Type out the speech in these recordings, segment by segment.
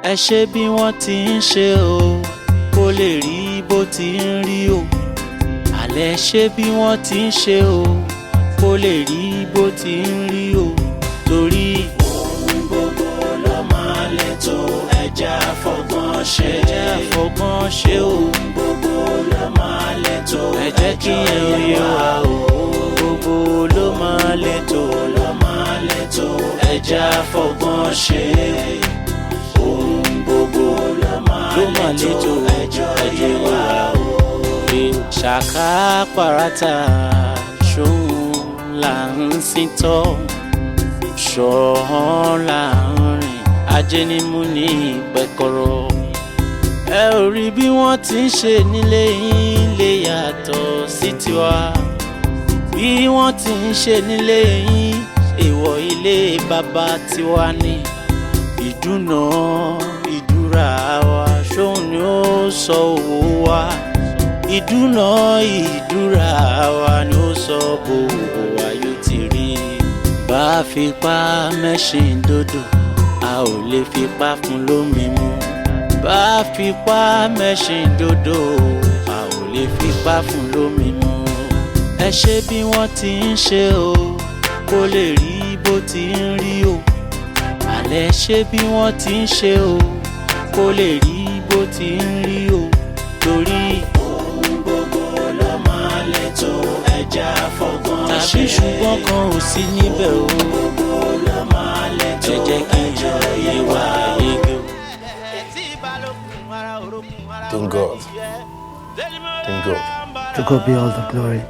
Ẹ ṣe bí wọ́n ti ń ṣe o, kó lè rí bó ti ń rí o. Àlẹ́ ṣe bí wọ́n ti ń ṣe o, kó lè rí bó ti ń rí o, torí ohun gbogbo ló máa lè tó. Ẹja fọgbọ́n ṣe, ẹja fọgbọ́n ṣe o. Ohun gbogbo ló máa lè tó, ẹ jẹ́ kí ẹ yé wa o. Gbogbo ló máa lè tó, ló máa lè tó. Ẹja fọgbọ́n ṣe. Ohun gbogbo ló máa lè tó, ẹjọ́ yé wa o. Ṣàkà pàràtà ṣóun là ń sìn tọ́, ṣọ̀hán là ń rìn, ajé ní mú ní pẹ̀kọ̀rọ̀. Ẹ ò rí bí wọ́n ti ń ṣe nílé yín lè yàtọ̀ sí tiwa. Bí wọ́n ti ń ṣe nílé yín, èèwọ̀ ilé bàbá tiwa ni. Ìdúnà ìdúrà wa, ṣóun ni ó sọ owó wa. Ìdúnà ìdúrà wa ni ó sọ bòwò wa yóò ti rí. Bá a fipá mẹ́ṣin dòdò, a ò lè fipá fún lómi mu. Bá a fipá mẹ́ṣin dòdò, a ò lè fipá fún lómi mu. Ẹ ṣe bí wọ́n ti ń ṣe o, kó lè rí bó ti ń rí o. Àlẹ́ ṣe bí wọ́n ti ń ṣe o, kó lè rí bó ti ń rí o, torí ohun gbogbo ló máa lè tó. Ẹja fọgbọ́n ṣe, tàbí ṣùgbọ́n kan ò sí níbẹ̀ o. Ohun gbogbo ló máa lè tó, ẹ jẹ́ kí ẹjọ́ yé wa yege o. Thank God. Thank God. To God be all the glory.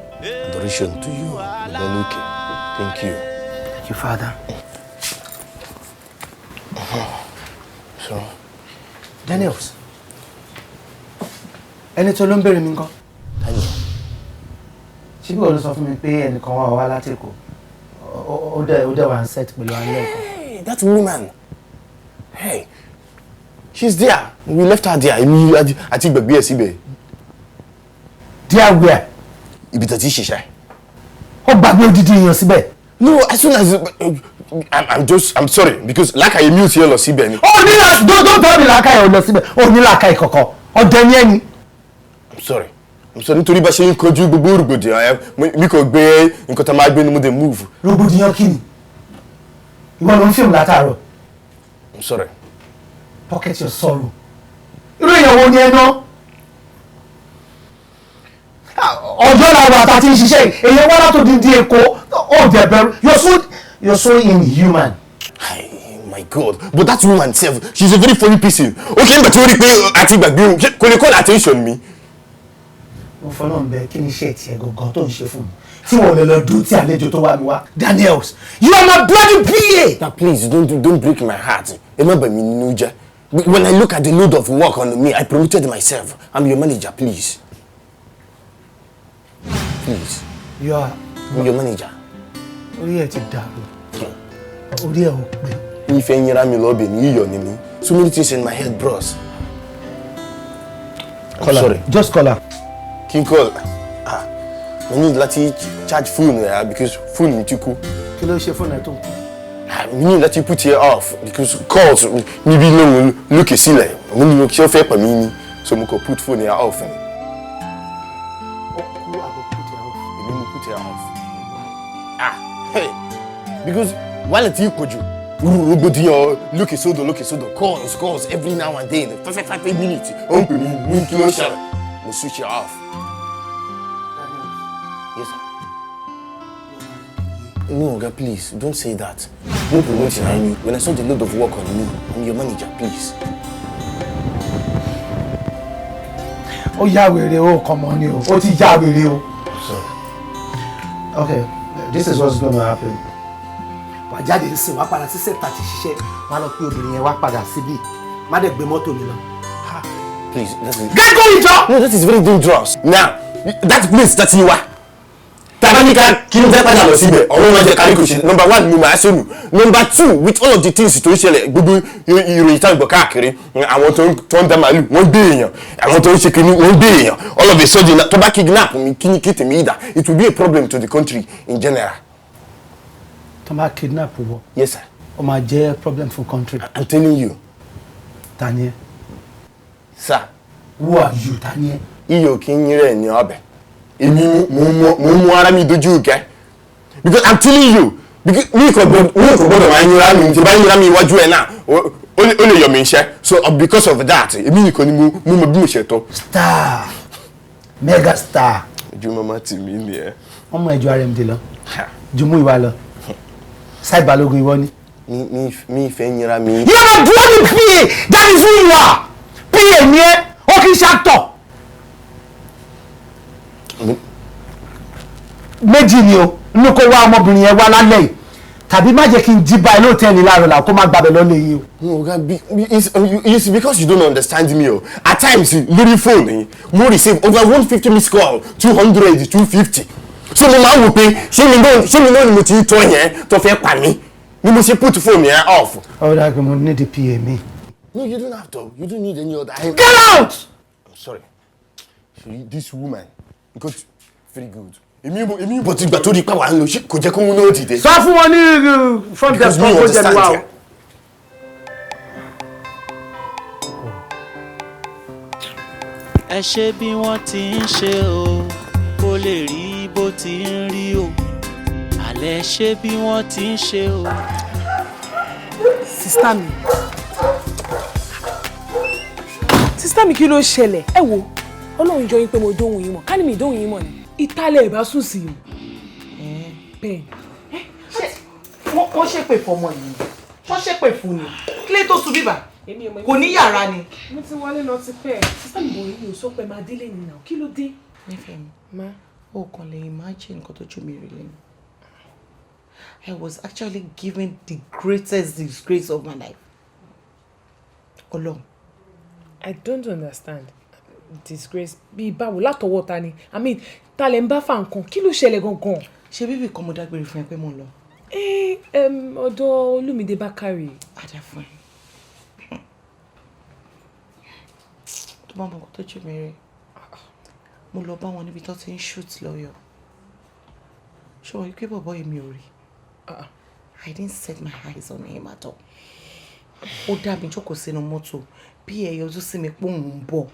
Adoration to you, Babaluke. Thank you. Thank you, Father. So, Daniels, ẹni tó ló ń béèrè mi ńkọ́? Daniel. Ṣé bí wọ́n ló sọ fún mi pé ẹnìkan wà wá láti Èkó? Ó dẹ̀ wà ń set pẹ̀lú alẹ́ ẹ̀kọ́. Hey, that woman. Hey, she's there. We left her there. Èmi àti gbàgbé ẹ̀ síbẹ̀. There where? Ibi tó ti ṣiṣẹ́. Ó gbàgbé odidi èèyàn síbẹ̀. No, as soon as I'm sorry because làákàyè mi ò tiẹ̀ lọ síbẹ̀ ni. Ó ní là, don't tell me làákàyè ò lọ síbẹ̀. Ó ní làákàyè kọ̀kọ̀. Ọ̀dẹ̀ ni ẹni. I'm sorry. I'm sorry nítorí bá ṣe ń kojú gbogbo rògbòdìyàn ẹ, mi kò gbé nǹkan tá a máa gbé ni mo dé move. Rògbòdìyàn kí ni? Ìwọ ló ń fíìmù látàárọ̀. I'm sorry. Pocket your sorrow. Irú èèyàn wo ni ẹ ná? Ọjọ́ làwọn àtàtì ń ṣiṣẹ́ yìí. Èèyàn wá látòdì di Èkó. Ó dẹ̀ bẹ̀rù. You're so inhuman. Ay, my God, but that woman sef, she's a very funny person. Okay, nígbà tí ó rí pé àti gbàgbé òun, kò lè call attention mi. Mo fọlọ́ ń bẹ, kí ni iṣẹ́ tiẹ̀ gangan tó ń ṣe fún mi tí wọ́n lè lọ dúró tí àlejò tó wá mi wá? Daniels, you are my bloody PA. Now please don't break my heart. Ẹ má bà mí nínú jẹ́. When I look at the load of work on me, I promoted myself. I'm your manager, please. Please. You are I'm your manager. Orí ẹ̀ ti dàrú, orí ẹ̀ ò pé. Mi fẹ́ yínra mi lọ́bẹ̀ ní iyọ̀ ni mi. So many things in my head, bros. I'm Call her. sorry. Just call her. Kí n call? Ah, mo ní láti charge phone rẹ̀ because phone mi ti kú. Kí ló ṣe fóònù ẹ̀ tó ń kú? Ah, mo ní láti put it off because calls níbí lóhun lókè sílẹ̀. Mo ní kí ó fẹ́ pè mí ní. So mo kò put phone yẹn off ni. Ó kú àbò put it off? Èmi mo put it off. Ah, hey, because wàhálà tí kò jù, rògbòdìyàn lókè sódò lókè sódò, calls, calls every now and then, 5, 5, 5 minutes ó ń pè mí ní. Kí ló ń ṣẹlẹ̀? Mo switch it off. Yes, sir. No, oga, please don't say that. No promote me. When I saw the load of work on me, I'm your manager, please. Ó yá wèrè o, kàn mọ́ ni o, ó ti yá wèrè o. Sorry. Okay, this is what's gonna happen. Wà jáde nísìn, wà padà sí sẹ́ta ti ṣiṣẹ́, wà lọ pé obìnrin yẹn wá padà síbí, má dẹ̀ gbé mọ́tò mi lọ. Please, that is Get going, jọ. No, that is very dangerous. Now, that place that you are, tabanika kí n fẹ́ padà lọ síbẹ̀, ọ̀run máa jẹ́ kárí kò ṣe. Number one, mo máa sọnù. Number two, with all of the things tó ń ṣẹlẹ̀, gbogbo ìròyìn tá à ń gbọ́ káàkiri, àwọn tó ń dá màálù wọ́n gbé èèyàn, àwọn tó ń ṣe kínní wọ́n gbé èèyàn, all of a sudden tó bá kidnap mi, kí ni kí tèmi ìdá? It will be a problem to the country in general. Tó bá kidnap wọ? Yes, sir. Ó máa jẹ́ problem fún country? I'm telling you. Ta ni ẹ? Sir. Who are you? Ta ni ẹ? Iyọ̀ kì í yín rẹ̀ ní ọbẹ̀. Èmi mo mú ara mi dojú ìkẹ́. Because I'm telling you, because mi kò gbọ́dọ̀ máa yínra mi. Tí bá yínra mi iwájú ẹ̀ náà, ó lè yọ mi iṣẹ́. So because of that, èmi nìkan ni mo mọ bí mo ṣe tó. Star, mega star. Ojú mama tì mí nìyẹn. Wọ́n mú ẹjọ́ RMD lọ ju mú ìwà lọ Saheed Balogun, ìwọ ni. Mi ìfẹ́ yínra mi. You are a bloody PA. That is who you are. PA ni ẹ, ó kì í ṣe actor. Méjì ni o, inú kó wá ọmọbìnrin yẹn wá lálẹ́ yìí, tàbí má jẹ́ kí n jí báyìí lóòótọ́ láàárọ̀ là kó má gbàbẹ̀ lọ́lẹ̀ yìí o. No, oga, it's because you don't understand me o. At times, lórí fóònù yìí, mo receive over 150 missed call, 200, 250. So mo máa ń wò pé ṣé mi náà ni mo ti ń tọ́ yẹn tó fẹ́ pa mí ni mo ṣe put phone yẹn off. Ọ̀rọ̀ àgbẹ̀, mo ní di PA mi. No, you don't have to. You don't need any other. Get out! I'm sorry. See, this woman got very good. Èmi bọ̀ ti gbà tó di pé wà á lọ, ṣé kò jẹ́ kó ń náà dìde. Sọ fún wọn ní front desk Because me kó jẹ mi wá o. understand. Ẹ ṣe bí wọ́n ti ń ṣe o, kó lè rí bó ti ń rí o. Àlẹ́ ṣe bí wọ́n ti ń ṣe o. Sister mi, sister mi, kí ló ṣẹlẹ̀? Ẹ wo, Ọlọ́run jọ yín pé mo dóhùn yín mọ̀. Ká ní mi dóhùn yín mọ̀ ni, ìtàlẹ̀ ẹ̀ bá sùn sí i. Bẹ́ẹ̀ ni. Wọ́n ṣépè fọmọ yìí, wọ́n ṣépè fún ni. Kílé tó sùn bíbà kò ní yàrá ni. Mo ti wọlé lọ ti pẹ́. Sister mi, mo rí mi ò sọ pé máa délé ni náà. Kí ló dé? Nífẹ̀ẹ́ mi, má o kàn lè imagine nǹkan tó ju mi rí lẹ́nu. I was actually given the greatest disgrace of my life. Ọlọ́run. I don't understand. Disgrace bíi báwo? Látọwọ́ ta ni? I mean, ta lẹ ń bá fa nǹkan? Kí ló ṣẹlẹ̀ gangan? Ṣé bíbí kan mo dágbére fún ẹ pé mo ń lọ? Ẹ ọ̀dọ̀ Olúmídé Bákàrè. Àdá fún ẹ. Tó bá mọ nǹkan tó jù mí rí. Mo lọ bá wọn níbi tó ti ń shoot lọ́yọ̀. Ṣé wọ́n rí pé bọ̀bọ́ yìí mi ò rí? I didn't set my eyes on him at all. Ó dá mi jókòó sínú mọ́tò bí ẹ yọjú sí mi pé òun ń bọ̀.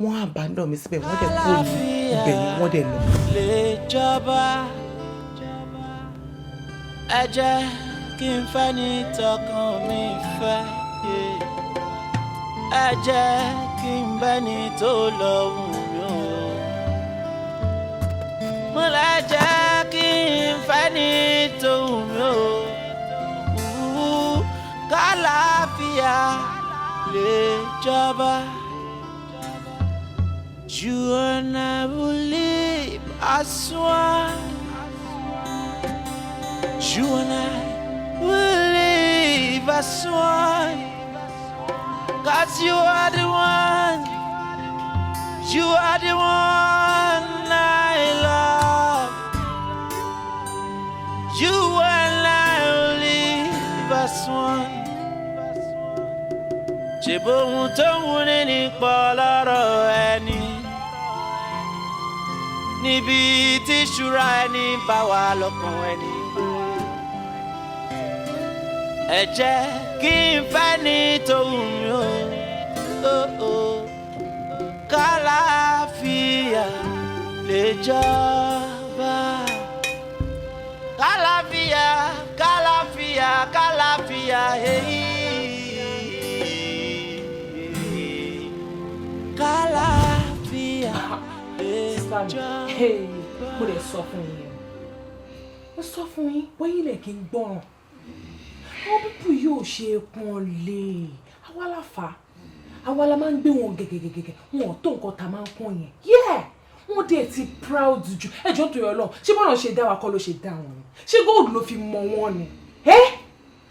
Wọ́n abandon mi síbẹ̀, wọ́n dẹ̀ kúrò ní ibẹ̀ yẹn, wọ́n dẹ̀ lọ. Lè jọba, ẹ jẹ́ kí n fẹ́ ní tọkàn mi fẹ́, yeah. Ẹ jẹ́ kí n bẹ́ ní tó lọ wù mí o. Mo lẹ jẹ́ kí n fẹ́ ní tó wù mí o. Kálàáfíà lè jọba. You and I will live as one. You and I will live as one. 'Cause you are the one. You are the one I love. You and I will live as one. Ṣe bóun tó ń wúni nípa lọ́rọ̀ ẹni, níbi tí ìṣúra ẹni bá wà lọ́kàn ẹni gbé. Ẹ jẹ́ kí n fẹ́ ní tòun mi o, kálàáfíà lè jọba. Kálàáfíà, kálàáfíà, kálàáfíà, èyí. Kálàáfíà lè jọba. Mo lè sọ fún yín, mo sọ fún yín bóyá ilẹ̀ kí n gbọ́ràn. Àwọn people yóò ṣe pọ́n lé àwa la fà á, àwa la máa ń gbé wọn gẹ́gẹ́gẹ́gẹ́. Wọn ò tó nǹkan tá a máa ń pọ́n yẹn. Yeah, wọ́n dẹ̀ ti proud jù. Ẹjọ́ tó yọ lọ, ṣé bọ́lá ṣe dá wa kọ́ ló ṣe dá wọn ni? Ṣé gold ló fi mọ wọn ni? Ẹ́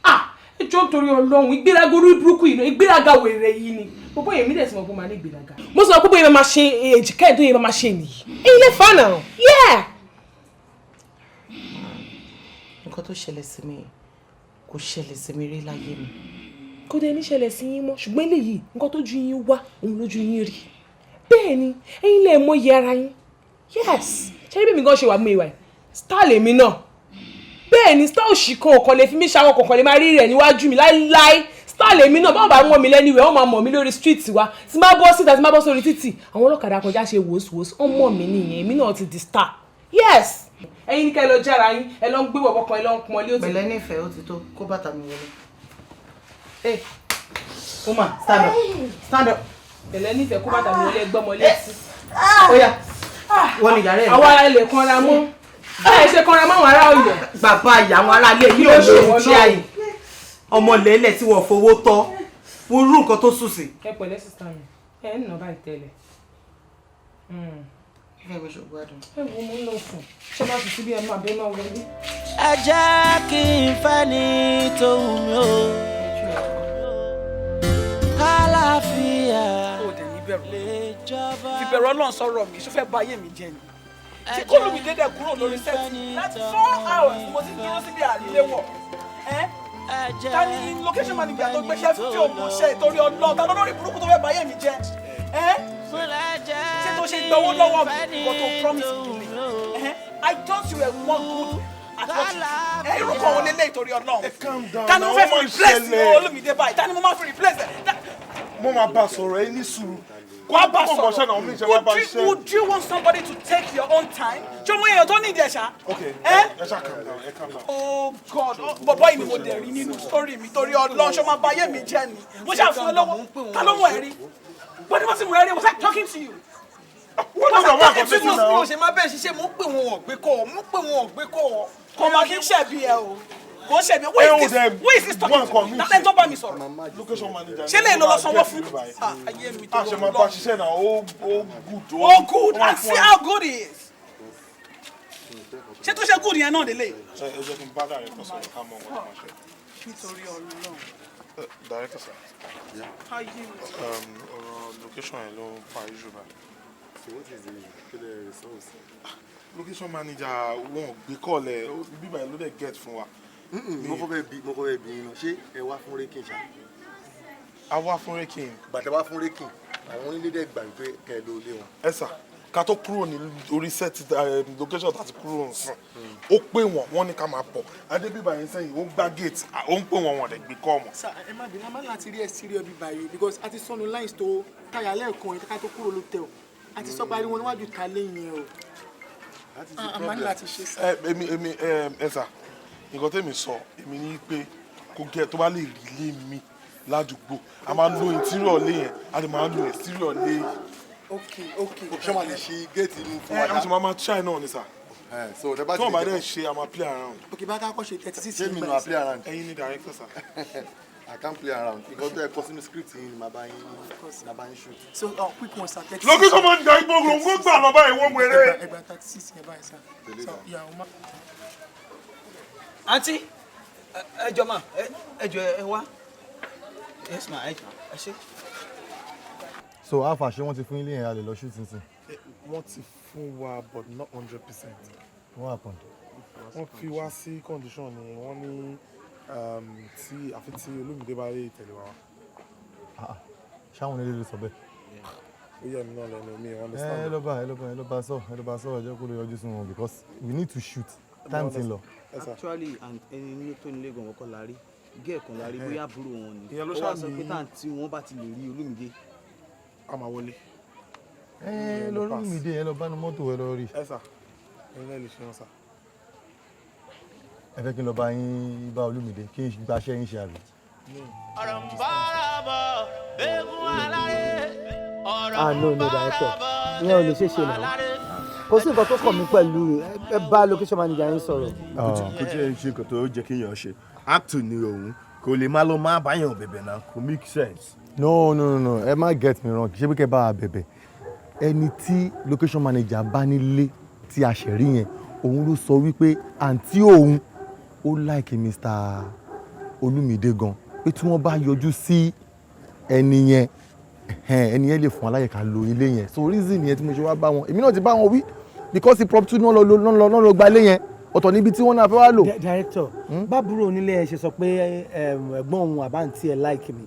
ah, ẹjọ́ torí Ọlọ́run, ìgbéraga orí burúkú yìí náà, ìgbéraga wèrè yìí ni gbogbo èmi dẹ̀ ti mọ̀ pé ó máa ní ìgbéraga. Mo sọ pé bóyá máa ṣe èjìká ẹ̀ tó yẹ máa ṣe nìyí, èyí lè fà náà. Yeah. Nǹkan tó ṣẹlẹ̀ sí mi kò ṣẹlẹ̀ sí mi rí láyé mi. Kò dẹ̀ ní ṣẹlẹ̀ sí yín mọ́, ṣùgbọ́n eléyìí, nǹkan tó ju yín wá, òun lójú yín rí. Bẹ́ẹ̀ ni, ẹ̀yin lè mọ iye ara yín. Yes, ṣé bí mi gan ṣe wà mú ìwà yìí, star lèmi náà. Bẹ́ẹ̀ ni, star òṣì kan ọ̀kan lè fi mí ṣàwọn kọ̀ọ̀kan lè máa rí rẹ̀ níwájú mi láíláí. Star lèmi náà. Báwọn bá mọ̀ mí lẹ́nu ìwé, wọ́n máa mọ̀ mí lórí street wa. Tí máa bọ́ síta, tí máa bọ́ sórí títì, àwọn ọlọ́kadà kọjá, ṣe wòsíwòsí, wọ́n mọ̀ mí nìyẹn. Èmi náà ti di star. Yes, ẹ̀yin ní ká ẹ lọ jára yín, ẹ lọ ń gbé wọ̀bọ̀ kan, ẹ lọ ń pọn lé òtún. Pẹ̀lẹ́ nífẹ̀ẹ́, ó ti tó. Kó bàtà mi wọlé. Hey, woman, stand up, stand up. Pẹ̀lẹ́ nífẹ̀ẹ́, kó bàtà mi wọlé, ẹgbọ́n mọ létí. Ó yá, wọ́n ní yàrá ẹ̀. Àwa ẹ lè kanra mọ́ ẹ ṣe kanra mọ́ àwọn ará Ọ̀yọ́. Bàbá ìyá, àwọn aráalé yìí ò Kí ló ṣe lè wọ́n jẹ́ náà? àyè ọmọ lẹ́lẹ̀ tí wọ́n fowó tọ́, wọ́n rú nǹkan tó sùn sí. Ẹ pẹ̀lẹ́, sister mi, ẹ ń nà báyìí tẹ́lẹ̀. Ìfẹ́ mi ṣògbọ́n àdùn. Ẹ wo, mo ń lọ sùn, ṣé máa fi síbí, ẹ máa bẹ máa wọlé. Ẹ jẹ́ kí n fẹ́ ní tó wù mí o, kálàáfíà Ó dẹ̀ ní bẹ̀rù lè jọba. Fi bẹ̀rù Ọlọ́run sọ̀rọ̀ mi. Ṣó fẹ́ bà ayé mi jẹ́ ni? Tí kólúmídé dẹ̀ kúrò lórí set láti 4 hours, mo ti dúró síbi àríléwọ̀ ẹ́. Ta ni location manager tó gbéṣẹ́ fún tí ò mọ̀ ṣe? Ìtorí Ọlọ́run, ta ló lórí burúkú tó fẹ́ bà ayé mi jẹ́ ẹ́? Ṣé tó ṣe gbowó lọ́wọ́ mi, nǹkan tó promise mi lè ẹ́? I thought you were more good at what you do. Ẹ irú kan wo lélẹ̀, ìtorí Ọlọ́run? Ta ni mo fẹ́ fi replace Olúmídé báyìí? Ta ni mo máa fi replace ẹ? Mo máa bá a sọ̀rọ̀, ẹ ní sùúrù. Kò á bá Mo mọ̀ ṣẹ́ náà, mi ṣe wá bá sọ̀rọ̀. ṣiṣẹ́. Would you want somebody to take your own time? Ṣé ọmọ èèyàn tó ní ìdí ẹ̀ ṣá? Ok. Ẹ Ẹ ṣáà calm down, ẹ calm down. Oh God, oh, bọ̀bọ́ yìí ni mo dẹ̀ rí nínú story mi. Torí Ọlọ́run, ṣé ó máa ba ayé mi jẹ́ ni? Mo ṣáà fún ẹ lọ́wọ́, ta ló mọ̀ ẹ́ rí? Bọ́dí mo ti mọ̀ ẹ́ rí, was I talking to you? Wọ́n Was náà I wà talking to kọ́ you? sí náà. Mi ò ṣe má bẹ́ẹ̀ ṣiṣẹ́. Mo ń pè wọn, ò gbé kọ́ ọ. Mo ń pè wọn, ò gbé kọ́ ọ. Kò máa kí n ṣẹ̀bi ẹ o, kò ń ṣẹ̀bi ẹ. Who is this? Who is this talking to me? Tálẹ́ tó bá mi sọ̀rọ̀? Location manager. Ṣé lè lọ sanwó fún? Ah, ayé mi tó A ṣe máa bá ṣiṣẹ́ náà, ó good. Oh good, and see how good he is. Ṣé tó ṣe good yẹn náà lélẹ̀? Ẹ jẹ́ kí n bá director sọ̀rọ̀, ká mọ nǹkan tó máa ṣe. Nítorí Ọlọ́run. Director sir. Ayé mi. Ọ̀rọ̀ location yẹn ló ń fa issue báyìí. So what is the kí resource? Location manager, wọn ò gbé call ẹ̀ bíbá ẹ̀ ló dẹ̀ get fún wa. Mo kọ́ fẹ́ bí yín náà, ṣé ẹ wá fún raking ṣá? A wá fún raking. Bàtà wá fún raking, àwọn onílé dẹ̀ gbà wípé kẹ́ ẹ lo ilé wọn. Ẹ sà, ká tó kúrò ní orí set, location tá a ti kúrò nsìn, ó pè wọ́n, wọ́n ní ká máa bọ̀ adébíbà yẹn sẹ́yìn, ó gbá gate, ó ń pè wọ́n, wọ́n dẹ̀ gbé call mọ́. Sir, ẹ má bínú, a máa ń láti rí exterior bí báyìí because a ti sọnù lines tó táyà lẹ́ẹ̀kan yẹn ká tó kúrò lótẹ́ọ̀. A ti sọ parí wọn níwájú ta lẹ́yìn yẹn o. That is the A máa ń problem. láti ṣe, sir. Ẹ èmi ẹ sà, nǹkan tẹ́mi sọ èmi ní pé kó gẹ tó bá lè rí ilé mi ládùúgbò, a máa lo interior lé yẹn, a lè máa lo exterior lé yìí. Ok. Ṣé wọ́n lè ṣí gate inú fún Ẹ wa? a sì máa try náà ni, sà. Ẹ so tẹ bá Tí ti wọ́n bá lè dẹ̀ ṣe, a máa play around. Ok, bá ká kọ́ ṣe 36. Ṣé mi nù à play around? Ẹ̀yin ni director, sir. I can't play around. Nǹkan tó ẹ kọ sínú script yín ni màá bá yín shoot. So quick one, sir, 36. Location manager, igbó ló ń gbà lọ báyìí, wọ́n wéré. Ẹgbà 36 yẹn báyìí, sir. So ìyàwó má. Àǹtí, ẹ jọ mà, ẹ jọ, ẹ wá. Yes ma, ẹ jọ, ẹ ṣe. So alpha, ṣé wọ́n ti fún ilé yẹn, a lè lọ shoot nísìn? Wọ́n ti fún wa, but not 100%. What happened? Wọ́n fi wá sí condition ni wọ́n ní tí àfi tí Olúmídé bá lè tẹ̀lé wa wá. Ah, ṣáwọn onílé ló sọ bẹ́ẹ̀? Ó yẹ mi náà lẹ́nu, mi ò Ẹ understand. lọ bá ẹ lọ bá ẹ lọ bá sọ ẹ lọ bá sọ, ẹ jẹ́ kó lè yọjú sí wọn because we need to shoot, time ti ń lọ. Ẹ sà. Actually, and ẹni ní tó nílé gan kọ́ la rí, gẹ́ẹ̀ kan la rí, bóyá àbúrò wọn ni. Ìyẹn ló Ó wá ṣáà sọ pé táǹtí wọn bá ti lè rí Olúmídé, a máa wọlé. Ẹ lọ rí Olúmídé, ẹ lọ bá nu mọ́tò, ẹ lọ rí. Ẹ sà, ẹ̀yin náà lè ṣe wọn, sà. Ẹ fẹ́ kí n lọ bá yín bá Olúmídé, kí n gbaṣẹ́ yín ṣe, àbí? Ọ̀rọ̀ ń bára bọ̀ eégún aláré. Ọ̀rọ̀ Ah, no, ń no, bára director. bọ̀ Ìyẹn ò lè ṣeé ṣe eégún náà. aláré. Kò sí nǹkan tó kàn mí pẹ̀lú ẹ bá location manager yín sọ̀rọ̀. Kò tí ẹ ṣe nǹkan tó jẹ́ kéèyàn ṣe actor ni òun, kò lè má lọ má báyàn bẹ̀bẹ̀ náà, kò make sense. No, no, no, no, ẹ má get me wrong. Ṣé bí kẹ́ bá a bẹ̀bẹ̀, ẹni tí location manager bá nílé tí a ṣẹ̀ rí yẹn, òun ló sọ wípé àǹtí òun ó like Mr. Olúmídé gan, pé tí wọ́n bá yọjú sí ẹni yẹn, ẹhẹ́n, ẹni yẹn lè fún aláyè ká lo ilé yẹn. So reason yẹn tí mo ṣe wá bá wọn, èmi náà ti bá wọn wí because impromptu náà lọ gba ilé yẹn, ọ̀tọ̀ níbi tí wọ́n náà fẹ́ wá lò. Director, bábúrò onílé ẹ ṣe sọ pé ẹ̀gbọ́n òun àbáǹtí ẹ like mi,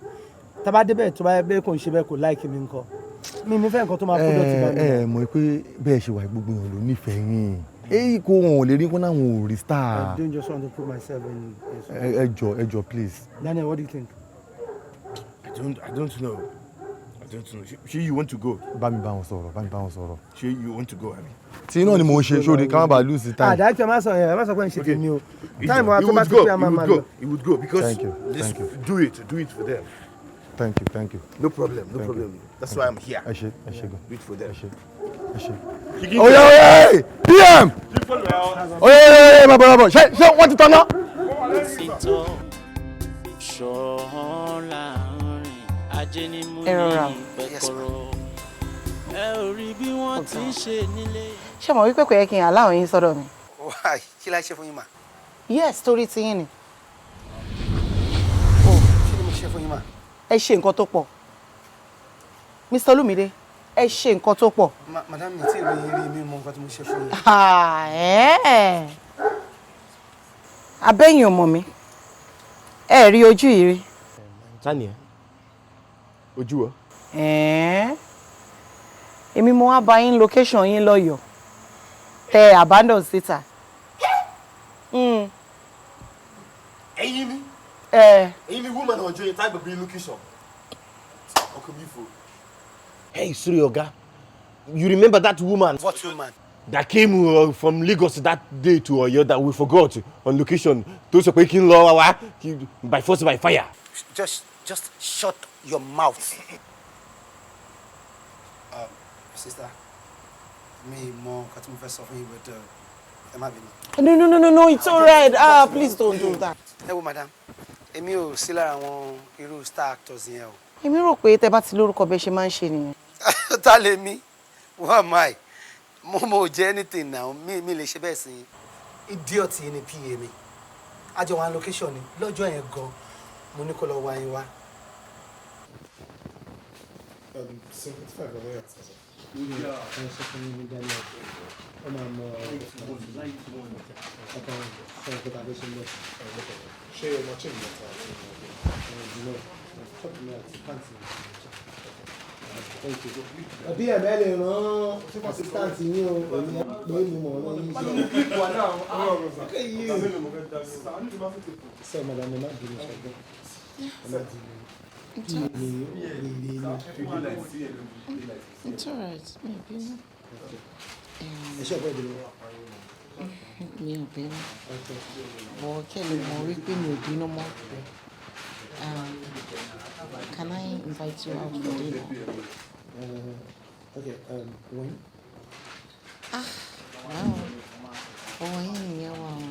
tábà débẹ̀, tó bá yẹ bẹ́ẹ̀ kò ń ṣe bẹ́ẹ̀, kò like mi ńkọ́? Mi ní fẹ́ nǹkan tó máa kó dọ̀tí bá mi. Ẹ mọ̀ pé bẹ́ẹ̀ ṣe wà, gbogbo èèyàn ló nífẹ̀ẹ́ yín, èyí kò wọn ò lè rí kó náà wọn ò rí star. I don't just want to put myself in. Ẹ jọ, ẹ jọ, please. Daniel, what do you think? I don't know. I don't know. Ṣé you want to go? Bá mi bá wọn sọ̀rọ̀, bá mi bá wọn sọ̀rọ̀. Ṣé you want to go, abi? Tí náà ni mò ń ṣe sóde, ká má bàa lose time. Àdájọ́, má sọ yẹn, má sọ pé ń ṣe tèmi o. Time wa He tó bá would ti go. pé a He máa would máa go. lọ. He would go because Thank you. let's Thank you. do it for them. Thank you, thank you. No problem, no Thank problem. you. That's Thank why you. I'm here. Ẹ ṣé, ẹ ṣé gan. Do it for them. Ẹ ṣé, ẹ ṣé. Chicken. Oya oya, hey, PM, oya oya oya, má bọ̀, má bọ̀. Ṣé wọ́n ti tán náà? Títọ́ ṣọ̀hán láàrin ajé ní mú Ẹ rọra o. ní pẹ̀kọ̀rọ̀. Ẹ ò rí bí wọ́n ti ń ṣe nílé. Ṣé mo wípé kò yẹ kí n aláwọ̀ yín sọ́dọ̀ mi? Why? Kí la ṣe fún yín mà? Yes, torí tiyín ni. Kí ni mo ṣe fún yín mà? Ẹ ṣe nǹkan tó pọ̀. Mr. Olúmídé, ẹ ṣe nǹkan tó pọ̀. Madam, mi tí ìròyìn rí mi mọ nǹkan tí mo ṣe fún yín. Ah, ẹ́ẹ̀. Abẹ́yìn ọmọ mi, ẹ rí ojú yìí rí. Ta ni ẹ? Ojú ọ. Ẹ̀ẹ́n. Èmi mo wá bá yín location yín lọ́yọ̀ọ́ tẹ abandon síta. Ẹ̀yin ni. Ẹ. Ẹ̀yin ni woman ọjọ́ yẹn tá gbàgbé location. Ọkọ mi fò. Hey, sorry, Oga. You remember that woman? What woman? That came from Lagos that day to Oyo that we forgot on location. Tó sọ pé kí n lọ wá by force by fire. Just shut your mouth. Sister, mi mọ nǹkan tí mo fẹ́ sọ fún yín, but ẹ má bínú. No, no, no, no, no, it's all right. Ah, please don't do that. Ẹ wo madam, èmi ò sí lára àwọn irú star actors yẹn o. Èmi rò pé tẹ bá ti lórúkọ bẹ́ẹ̀ ṣe máa ń ṣe nìyẹn. Ta lè mi? Who am I? Mo jẹ́ anything now. Mi lè ṣe bẹ́ẹ̀ sí yín. Idiot yìí ni PA mi. A jọ wà location ni lọ́jọ́ yẹn gan. Mo ní kó lọ wá yín wá. 75 ọ̀rọ̀ yàtọ̀. Ẹ sọ fún mi Daniel, ó máa mọ ọkọ sọ nǹkan tàbí ṣe ń bọ̀. Ṣé o máa change bàtà àti No, top mi àti pant mi. Thank you. Àbí ẹ̀mẹ́ lè rán assistant yín o, èmi á pè é, mi mọ̀ ọ́n yín ṣe. Look at you. Sọ madam, ẹ má bínú, ṣẹgbọ́n. Ẹ má bínú. Kí ni wèrè ni? It's all right, mi ò bínú. Ẹ ṣe ọ̀pọ̀ ìbínú. Mi ò bínú. Bọ̀ kẹ́ lè mọ̀ wípé mi ò bínú mọ́. Can I invite you out for dinner? Okay, when? Ah, wow. Ọwọ́ yín nìyẹn wà o.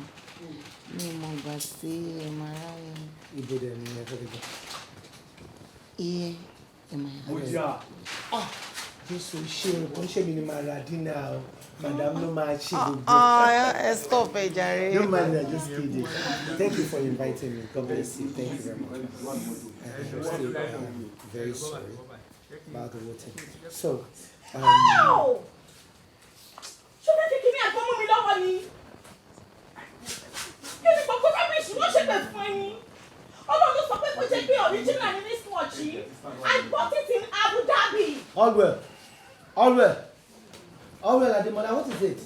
Mi ò mọ̀ ìgbà tí ẹ máa ráyè. Ibo dẹ̀ ni ẹ fẹ́ gbọ́? Iye in my house. Ah, Jésù ṣé o, kò ń ṣe mi ni màá ra dinner o. Madam ló máa ṣe gbogbo. Ah, ẹ stop ẹ jàre. Don't mind me, I'm just kidding. Thank you for inviting me. God bless you. Thank you very much. I'm still very sorry about the whole thing. So, Ṣé fẹ́ fi kíní àgbọn mú mi lọ́wọ́ ni? Kí ni gbogbo rubbish wọ́n ṣe pẹ̀ fún ẹni? Ọlọ́run ló sọ pé kó jẹ́ pé original ni wristwatch yìí. I bought it in Abu Dhabi. Allwell, Allwell, Allwell Ademola, what is it?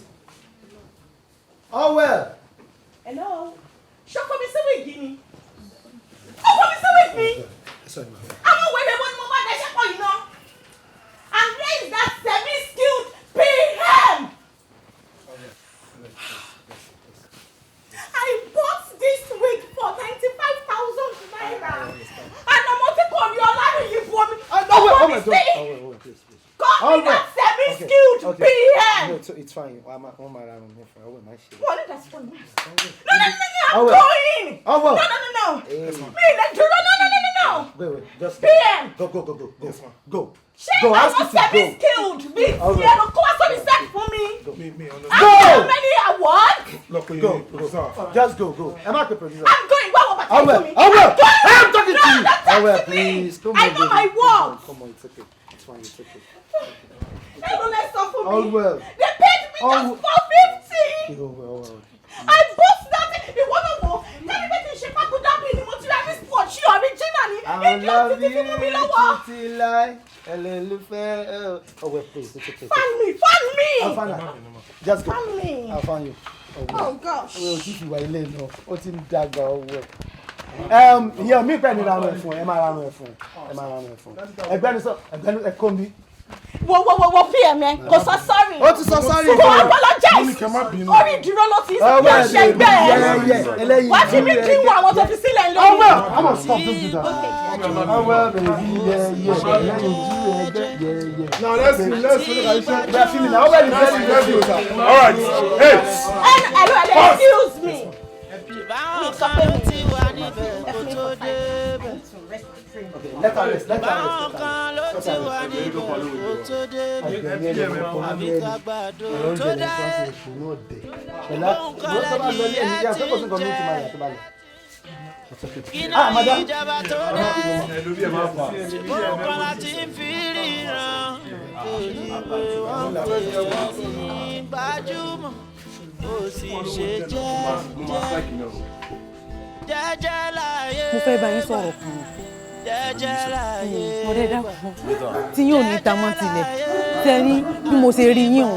Allwell. Hello? Ṣọkọ mi sí wig ni? Ọkọ mi sí wig mi? Sorry, ma. Àwọn wèrè wo ni mo máa dẹ́ṣẹ́ pọ̀ yìí náà? And where is that semi-skilled PM? I bought this wig for 95,000 naira. And ọmọ tí kò rí ọlárìn yìí bu omi. Oh, Ọkọ my mi God. sí. Oh, wait, wait, please, please. Call me that semi-skilled PM. No, it's fine. I'm on my own. Oh, my shit. Wọ́n ní that's fine. No, no, no, no, I'm Oh, well. going. Oh, well. No, no, no, no. Hey. Mi ì lè dúró. No, no, no, no, no. Wait, wait. Just PM. Go, go, go, go, go. Go. Ṣé Go. Ask àwọn you to go. semi-skilled bíi Oh, tiẹ̀ ló kó wá sórí set fún mi? Go. How many awards? Go, go. Just go, go. Am I the producer? I'm going. Wá wọ bàtà Allwell, fún mi. Allwell, I'm going. I'm talking to No, you. don't talk Allwell, to me. please. Come I on, know baby. my Come on, worth. come on, it's okay. It's fine, it's okay. Èló lẹ sọ fún mi? Allwell. They paid me just 450. Allwell, Allwell. I bought that. Ìwọ náà wò. Tẹ́lẹ̀ bẹ́ẹ̀ ti ṣe Abu Dhabi ni mo ti ra wristwatch yìí, original ni. I Idiot love ti fi mú mi you lọ́wọ́. títí láí, ẹlẹ́lúfẹ́. Oh, well, please, it's okay. Find me, find me. I'll find her. Just go. Find me. I'll find you. Oh, gosh. Well, tí fi wà ilé náà, ó ti ń dàgbà ọwọ́. Ìyẹn mi pẹ̀ ní ranu ẹ̀fọn, ẹ máa ranu ẹ̀fọn, ẹ máa ranu ẹ̀fọn. Ẹgbẹ́ni sọ, ẹgbẹ́ni ẹ kó mi. Wo, wo, wo, wo, PM ẹ kò sọ sorry. Ó ti sọ sorry. Kò apologize. Orí ìdúró ló ti Ọwọ́ yọ ẹ̀ ṣẹgbẹ́ ẹ. ẹlẹ́yin Wàá fi mí dín wọn àwọn tó fi sílẹ̀ lórí. Ọwọ́ ọmọ, stop, don't do that. Ọwọ́ bẹ̀rẹ̀ yẹ yẹ ẹlẹ́yin jú ẹgbẹ́ yẹ yẹ. Now let's see, let's see. We are filming now. Ọwọ́ ẹ̀ very very good. All right. Hey. Hello, hello, excuse me. Mi sọ pé mi ẹ fi mi for 5. I need to rest my brain. Okay, let her rest, let her rest. Kan ló ti wà níbẹ̀ kó tó débẹ̀. Àbí ká gbàdo tó dá. Ah, madam. Ìjọba tó dé. Ṣùgbọ́n kan láti fi ríran. Olùwé wọn pè é ní gbajúmọ̀. Ó sì ṣe jẹ́jẹ́. Jẹ́jẹ́ láyé. Mo fẹ́ bá yín sọ̀rọ̀ kan. Jẹ́jẹ́ láyé. Ọ̀rẹ́, dákun, tí yóò ní tamọ́ tilẹ̀ tẹ́rí bí mo ṣe rí yín o,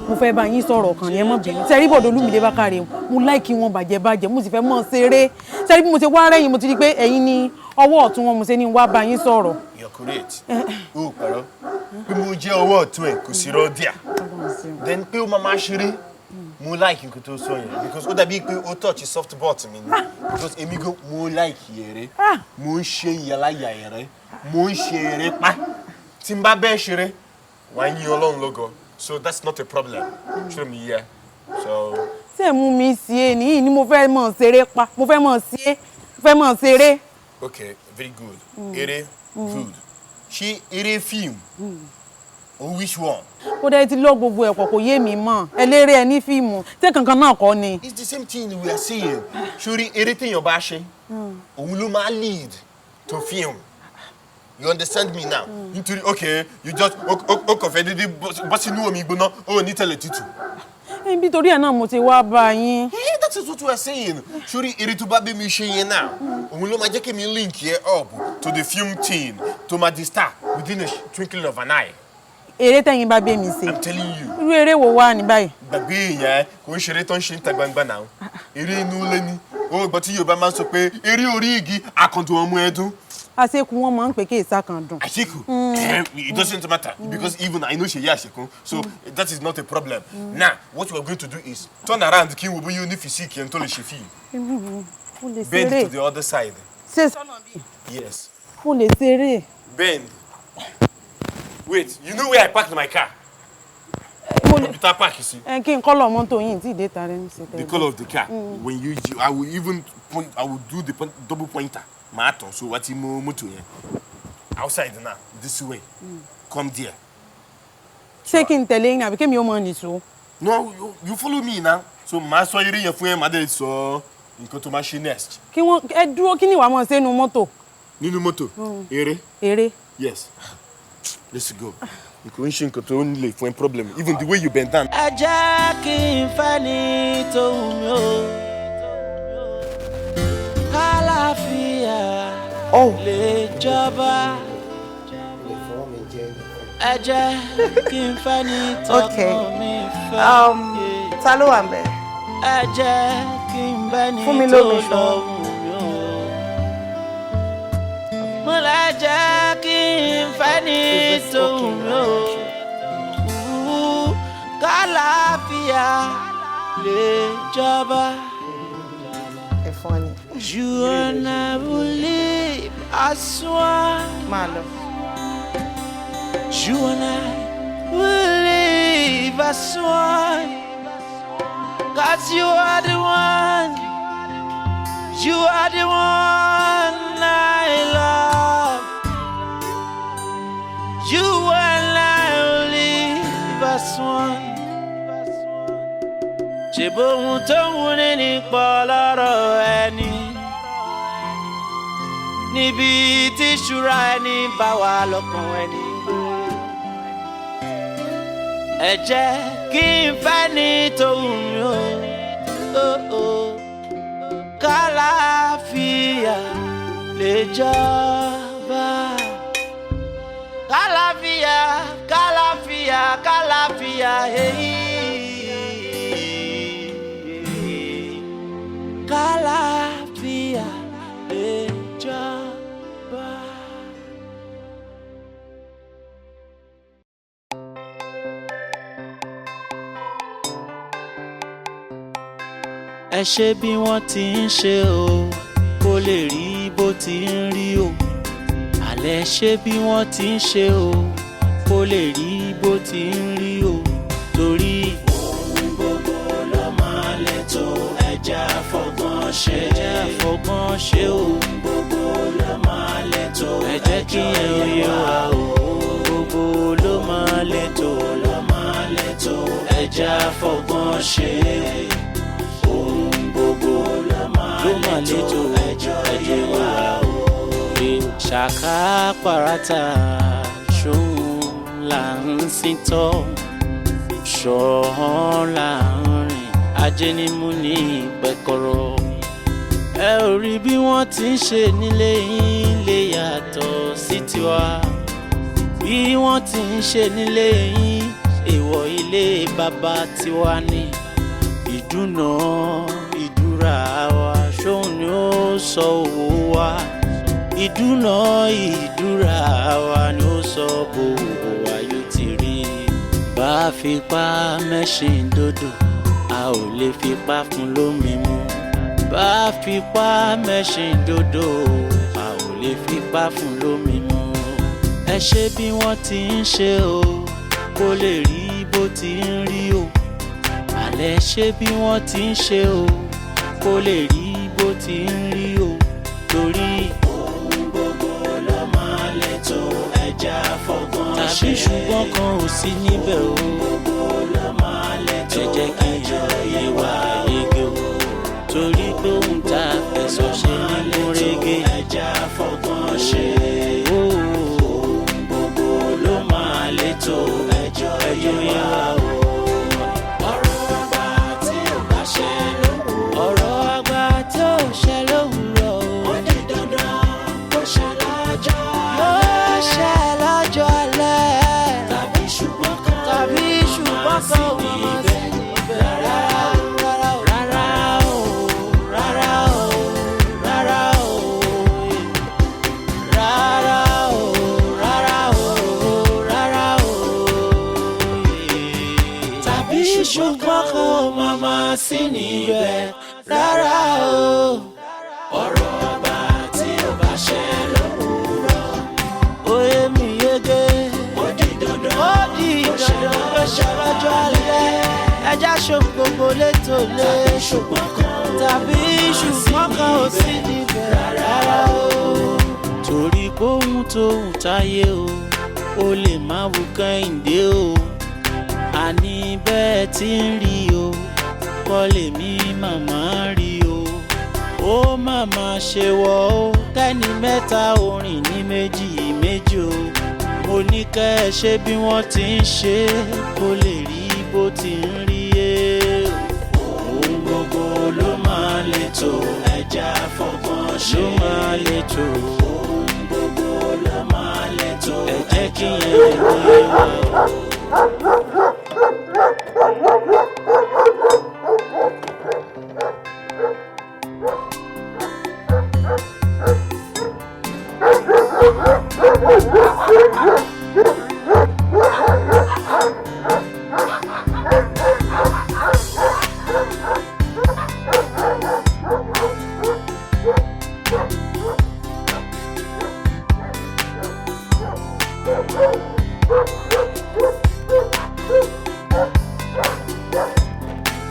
mo fẹ́ bá yín sọ̀rọ̀ kan ní, ẹ má bínú. Tẹ́rí bọ̀dọ̀ Olúmídé Bákàrè, mo like wọn bàjẹ́ bàjẹ́, mo sì fẹ́ mọ̀ ṣeré. Tẹ́rí bí mo ṣe wá rẹ́yìn, mo ti rí pé ẹ̀yin ni ọwọ́ ọ̀tún wọn, mo ṣe ní wá bá yín sọ̀rọ̀. You're correct. Ó pẹ̀rọ pé mo jẹ́ ọwọ́ ọ̀tún ẹ̀, kò sí rọ́ọ̀dìà. Then pé ó máa máa ṣeré, mo like nǹkan tó sọ yẹn because ó dàbí pé ó touch soft bot mi ni, because èmi gan mo like eré, mo ń ṣe ìyàláyà eré, mo ń ṣe eré pa. Tí n bá bẹ́ẹ̀ ṣeré, wàá yín Ọlọ́run lógo, so that's not a problem. Ṣé mi yẹ so. Ṣé mú mi sí e nìyí ni mo fẹ́ mọ̀ ṣeré pa, mo fẹ́ mọ̀ sí e, mo fẹ́ mọ̀ ṣeré. Okay, very good. Eré, good. Ṣé eré fíìmù or which one? Ó dẹ́ ti lọ gbogbo ẹ̀pọ̀, kò yé mi mọ́. Eléré ẹ ní fíìmù, ṣé kankan náà kọ́ ni? It's the same thing we are saying. Sórí eré téèyàn bá ṣe, òun ló máa lead to film. You understand me now? Nítorí okay, you just o kàn fẹ́ dédé bọ́ sínú omi gbóná, o ò ní tẹ̀lé tútù. Níbi torí ẹ̀ náà mo ti wá bá yín. Hey, that is what we are saying. Sórí eré tó bá bí mi ṣe yẹn náà, òun ló máa jẹ́ kí mi link yẹn up to the film team to máa di star within a twinkling of an eye. Eré tẹ̀yin bá bẹ́ mi ṣe? I'm telling you. Irú eré wo wà ní báyìí? Gbàgbé ìyẹn, kò ń ṣeré tó ń ṣe níta gbangba náà. Eré inú ilé ni. Ó gbọ́ tí Yorùbá máa ń sọ pé eré orí igi àkàndùn ọmọ ẹdún. Àṣekù wọn máa ń pè kí èsà kan dùn. Àṣekù. It doesn't matter because even I know Ṣèyí Àṣekún, so that is not a problem. Now, what we are going to do is turn around kí n wo bóyá o ní physique yẹn tó lè ṣe fíìmù. Mo lè Bend ṣeré. to the other side. Ṣé sọ́nà bí? Yes. Mo lè ṣeré. Bend. Wait, you know where I parked my car? Computer park, you see. Ẹ kí n colour mọ́tò yìí tí ìdè ta rẹ̀ ń ṣe tẹ́lẹ̀. The color of the car. When you, I will even point, I will do the point, double pointer. Màá tàn so wá ti mú mọ́tò yẹn. Outside now, this way. Come there. Ṣé kí n tẹ̀lé yín àbí kémi ó mọ nìṣó? No, you follow me now. So màá sọ eré yẹn fún ẹ, màá dẹ̀ sọ nǹkan tó máa ṣe next. Kí wọ́n ẹ dúró, kí ni ìwà mọ̀ sínú mọ́tò? Nínú mọ́tò, eré. Eré. Yes. Let's go. Kò ń ṣe nǹkan tó ń lè fún ẹ problem. Even the way you bend down. Ẹ jẹ́ kí n fẹ́ ní tó wù mí o. Kálàfíà lè jọba. Ẹ jẹ́ kí n fẹ́ ní tọkàn mi fẹ́. Ta ló wà ńbẹ̀? Ẹ jẹ́ kí n bẹ́ ní Fún mi tó lómi lọ ṣan. wù mí o. Mo lè jẹ́ kí n fẹ́ ní tó wù mí o. Kálàfíà lè jọba. Ẹ̀fọn ni. You and I will live as one. Máa lọ. You and I will live as one. 'Cause you are the one. You are the one I love. You and I will live as one. Ṣe bóun tó ń wúni nípa lọ́rọ̀ ẹni, níbi tí ìṣúra ẹni bá wà lọ́kàn ẹni gbé. Ẹ jẹ́ kí n fẹ́ ní tòun mi o, kálàáfíà lè jọba. Kálàáfíà, kálàáfíà, kálàáfíà, èyí. Kálàáfíà lè Ẹ ṣe bí wọ́n ti ń ṣe o, kó lè rí bó ti ń rí o. Àlẹ́ ṣe bí wọ́n ti ń ṣe o, kó lè rí bó ti ń rí o. Torí ohun gbogbo ló máa lẹ́tọ̀, ẹja fọgbọ́n ṣe, ẹja fọgbọ́n ṣe o. Ohun gbogbo ló máa lẹ́tọ̀, ẹ jẹ́ kí ẹ yé wa o. Ohun gbogbo ló máa lẹ́tọ̀, ló máa lẹ́tọ̀, ẹja fọgbọ́n ṣe. Ohun gbogbo ló máa lẹ́tọ̀, ẹjọ́ yé wa o. Ṣàkà parata ṣóun là ń sìn tọ́, ṣọ̀hán là ń rìn, ajé ní mú ní pẹ̀kọ̀rọ̀. Ẹ ò rí bí wọ́n ti ń ṣe nílé yín lè yàtọ̀ sí tiwa. Bí wọ́n ti ń ṣe nílé yín, èèwọ̀ ilé bàbá tiwa ni. Ìdúnà ìdúrà wa ṣóun ni ó sọ owó wa. Ìdúnà ìdúrà wa ni ó sọ bòwò wa yóò ti rí. Bá a fipá mẹ́ṣin dòdò, a ò lè fipá fún lómi mu. Bá a fipá mẹ́ṣin dòdò, a ò lè fipá fún lómi mu. Ẹ ṣe bí wọ́n ti ń ṣe o, kó lè rí bó ti ń rí o. Àlẹ́ ṣe bí wọ́n ti ń ṣe o, kó lè rí bó ti ń rí o. Torí ohun gbogbo ló máa lẹ́tọ̀, ẹja fọgbọ́n ṣe. Tàbí ṣùgbọ́n kan ò sí níbẹ̀ o. Ohun gbogbo ló máa lẹ́tọ̀, ẹ jẹ́ kí ẹjọ́ yé wa yege o. Torí pé ohun tá a fẹ̀sọ̀ ṣe ní gúnrégé, ẹja fọgbọ́n ṣe. Ohun gbogbo ló máa lẹ́tọ̀, ẹjọ́ yé wa o. Ọ̀rọ̀ àgbà tí ò bá ṣẹ lówùúrọ̀. Ọ̀rọ̀ àgbà tí ò ṣẹ lówùúrọ̀ o. Ó di dandan kó ṣẹ lọ́jọ́ alẹ́. Yóò ṣẹ lọ́jọ́ alẹ́. Tàbí ṣùgbọ́n kan tàbí ṣùgbọ́n kan ò máa sí níbẹ̀. Rárá o, rárá o, rárá o, rárá o, rárá o, rárá o, rárá o. Tàbí ṣùgbọ́n kan ò máa máa sí níbẹ̀. Rárá o. Ọ̀rọ̀ àgbà tí ò bá ṣẹ lówùúrọ̀. Oyè mi yege. Ó di dandan. Ó di dandan kó ṣẹ lọ́jọ́ alẹ́. Ẹja ṣohun gbogbo létò lé. Tàbí ṣùgbọ́n kan ò sí níbẹ̀. Rárá o. Torí kóhun tóhun táyé o, ó lè má wù Kẹ́hìndé o. Àní bẹ́ẹ̀ tí ń rí o, kọ́ lèmi màmá rí o. Ó màmá ṣe wọ́ o, tẹ́ni mẹ́ta orin ní méjì méjì o. Mo ní kẹ́ ẹ ṣe bí wọ́n ti ń ṣe, kó lè rí bó ti ń rí e. Ohun gbogbo ló máa lè tó, ẹja fọgbọ́n ṣe. Ló máa lè tó. Ohun gbogbo ló máa lè tó, ẹ jẹ́ kí yẹn lè yé wa o.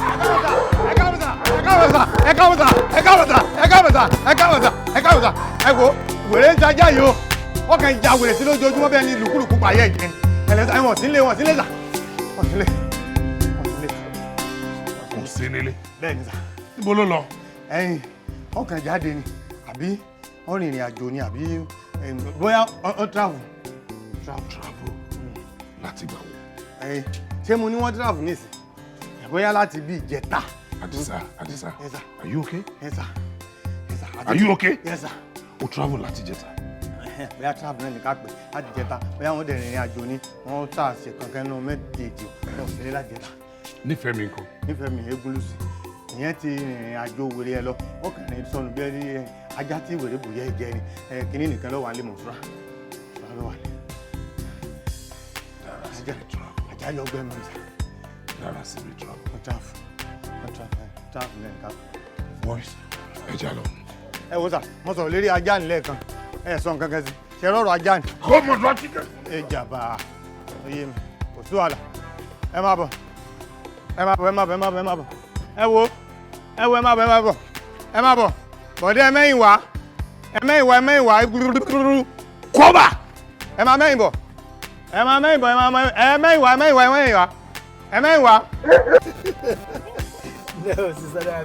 Ẹ káàbọ̀ sà, ẹ káàbọ̀ sà, ẹ káàbọ̀ sà, ẹ káàbọ̀ sà, ẹ káàbọ̀ sà. Ẹ wo wèrè ń tajá yìí o, wọ́n kàn ń ja wèrè sí lójoojúmọ́ bẹ́ẹ̀ ni lùkúlùkù pààyẹ́ ìjẹun. Ẹ̀lẹ́sà wọ́n sí lé, wọ́n sí lé sà, wọ́n sí lé, wọ́n sí lé. Kò sí nílé. Bẹ́ẹ̀ ni sà. Níbo ló lọ? Ẹyin wọ́n kàn jáde ni, àbí wọ́n rìnrìn àjò ni, àbí bóyá wọ́n travel. Travel láti gbà wo? Ẹyin ṣé mo ní wọ́n travel nísìn? Bóyá láti bí ìjẹta. Adisa, Adisa, Yes, sir. Are you okay? Yes, sir. Yes, sir. Are you okay? Yes, sir. O travel láti jẹta. Bóyá travel náà ní ká pè láti jẹta, bóyá wọ́n dẹ̀ rìnrìn àjò ni, wọ́n tà ṣe kankan nínú méjèèjì, wọ́n sì lé láti jẹta. Nífẹ̀ẹ́ mi nǹkan. Nífẹ̀ẹ́ mi Eégúnlùsì, ìyẹn ti rìnrìn àjò wèrè ẹ lọ, wọ́n kàn ní sọnù bí ẹni ajá tí wèrè bùyẹ́ jẹ ni, kínní nìkan ló wà ní Mọ̀súrà. Mọ̀súrà ló wà ní. Ajá yọ ọgbẹ́ mi sà. Dára sí mi travel. Wọ́n travel. Wọ́n travel. Travel náà ní ká pè. Boys, ẹ jà lọ. Ẹ wo sà, mo sọ̀rọ̀ lérí ajá nílẹ̀ kan, ẹ sọ nǹkan kan sí ṣe rọrọ̀ ajá ni. Kó mo lọ kíkẹ́. Ẹ jàmbá oyè mi, kò sí wàhálà. Ẹ má bọ̀, ẹ má bọ̀, ẹ má bọ̀, ẹ má bọ̀, ẹ má bọ̀. Ẹ wo, ẹ wo, ẹ má bọ̀, ẹ má bọ̀, ẹ má bọ̀. Bọ̀dé, ẹ mẹ́yìn wá, ẹ mẹ́yìn wá, ẹ mẹ́yìn wá. Kọ́bà. Ẹ má mẹ́yìn bọ̀, ẹ má mẹ́yìn bọ̀, ẹ má mẹ́yìn, ẹ mẹ́yìn wá, ẹ mẹ́yìn wá, ẹ mẹ́yìn wá, ẹ mẹ́yìn wá. No, Sister Dara,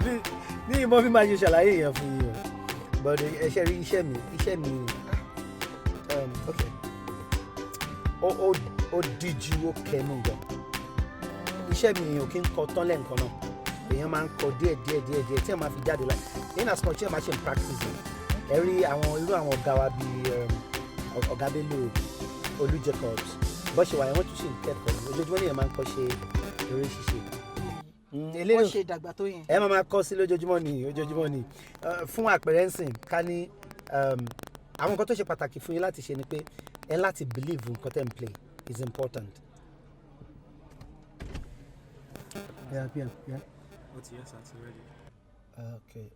mi ìmọ̀ bí máa ṣe ṣàlàyé yẹn fún yín o, but ẹ ṣe rí iṣẹ́ mi, okay, ó díjú, ó kẹnu gan. Iṣẹ́ mi ò kí ń kọ tán lẹ́ǹkan náà. Èèyàn máa ń kọ díẹ̀ díẹ̀ díẹ̀ díẹ̀ tí èèyàn máa fi jáde láì in as much tí èèyàn máa ṣe ń practice. Ẹ rí àwọn irú àwọn ọ̀gá wa bíi ọ̀gá Bello, Olú Jacobs, bó ṣe wà yẹn, wọ́n tún ṣì ń kẹ́kọ̀ọ́. Ojoojúmọ́ nìyẹn máa ń kọ́ ṣe eré ṣíṣe. Wọ́n ṣe ìdàgbà tó yẹn. Ẹ máa kọ́ sí lójoojúmọ́ ni, ojoojúmọ́ ni. Fún àpẹẹrẹ ńsìn, ká ní àwọn nǹkan tó ṣe pàtàkì fún yín láti ṣe ni pé ẹ láti believe nǹkan tẹ́ ń play is important. Yeah. Ó ti, yes, àti ready. Okay.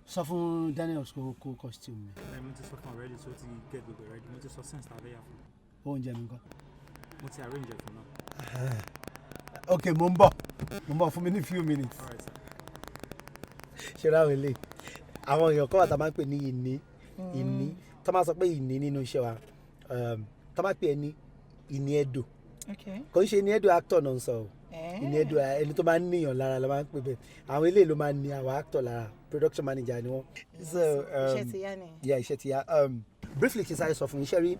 Sọ fún Daniel kó costume mi. Ẹ mo ti sọ fún already, so ó ti get gbogbo ẹ ready. Mo ti sọ since tàbí yà fún. Oúnjẹ mi ńkọ́? Mo ti arrange ẹ fún náà. Ok, mo ń bọ̀, mo ń bọ̀, fún mi ní few minutes. All right, sir. Ṣe ráwọn ilé àwọn èèyàn kan wà tá a máa ń pè ní ìní ìní, tó máa sọ pé ìní nínú iṣẹ́ wa, tó máa pè é ní ìní ẹ̀dọ̀. Kò ń ṣe ìní ẹ̀dọ̀ actor náà ń sọ o. Ìní ẹ̀dọ̀, ẹni tó máa ń níyàn lára la máa ń pè bẹ́ẹ̀. Àwọn eléyìí ló máa ń ní àwọn actor lára, production manager ni wọ́n. So, Iṣẹ́ ti yá ni. Yeah, iṣẹ́ ti yá. Briefly, kí n sáré sọ fún iṣẹ́ rí,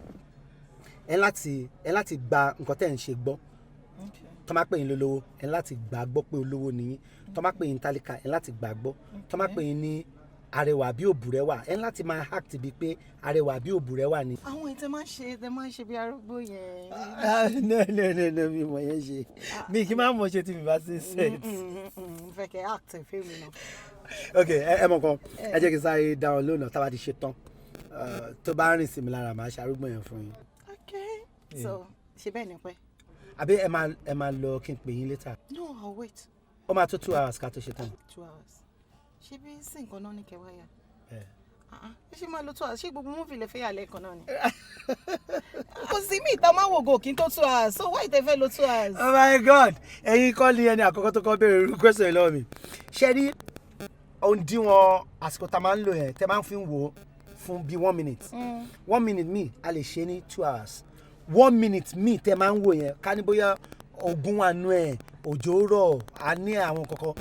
ẹ láti gba nǹkan tẹ́ ẹ̀ ń ṣe gbọ́. Tó máa pè yín lólówó, ẹ láti gbà gbọ́ pé olówó ni yín. Tó máa pè yín tálíkà, ẹ láti gbà gbọ́. Tó máa pè yín ní arẹwà bí òbúrẹ́wà, ẹ láti máa act bíi pé arẹwà bí òbúrẹ́wà ni. Àwọn èyí tẹ máa ń ṣe bí arúgbó yẹn. Ah, no, no, no, no, mi mọ̀ yẹn ṣe. Mi kì í máa mọ̀ ṣe tí mi bá sí set. Mo fẹ́ kẹ́ act fíìmù náà. Ok, ẹ mọ̀ kan, ẹ jẹ́ kí n sáré dá wọn lónà. Tá a bá ti ṣe tán, tó bá rìn sí mi lára, màá ṣe arúgbó yẹn fún yín. Okay, so ṣe bẹ́ẹ̀ ni pẹ́. Àbí ẹ máa lọ kí n pè yín later? No, I'll wait. Ó máa tó 2 hours ká tó ṣe tán. 2 hours? Ṣé bí sí nǹkan náà ní kẹwàá yà? Yeah. Ṣé máa lo 2 hours? Ṣé gbogbo movie lè fẹ́ yà lẹ́ẹ̀kan náà ni? Kò sí mi ìta máa wò gò kí n tó 2 hours, so why tẹ fẹ́ lo 2 hours? Oh my God, ẹ̀yin kọ́ ni ẹni àkọ́kọ́ tó kọ́ béèrè irú question yìí lọ́wọ́ mi. Ṣé rí òǹdíwọ̀n àsìkò tá a máa ń lò yẹn, tẹ́ máa ń fi wò ó fún bíi 1 minute, 1 minute mi a lè ṣe ní 2 hours. 1 minute mi tẹ́ máa ń wò yẹn, ká ní bóyá ogun wà nú ẹ̀, òjò rọ̀, a ní àwọn kankan,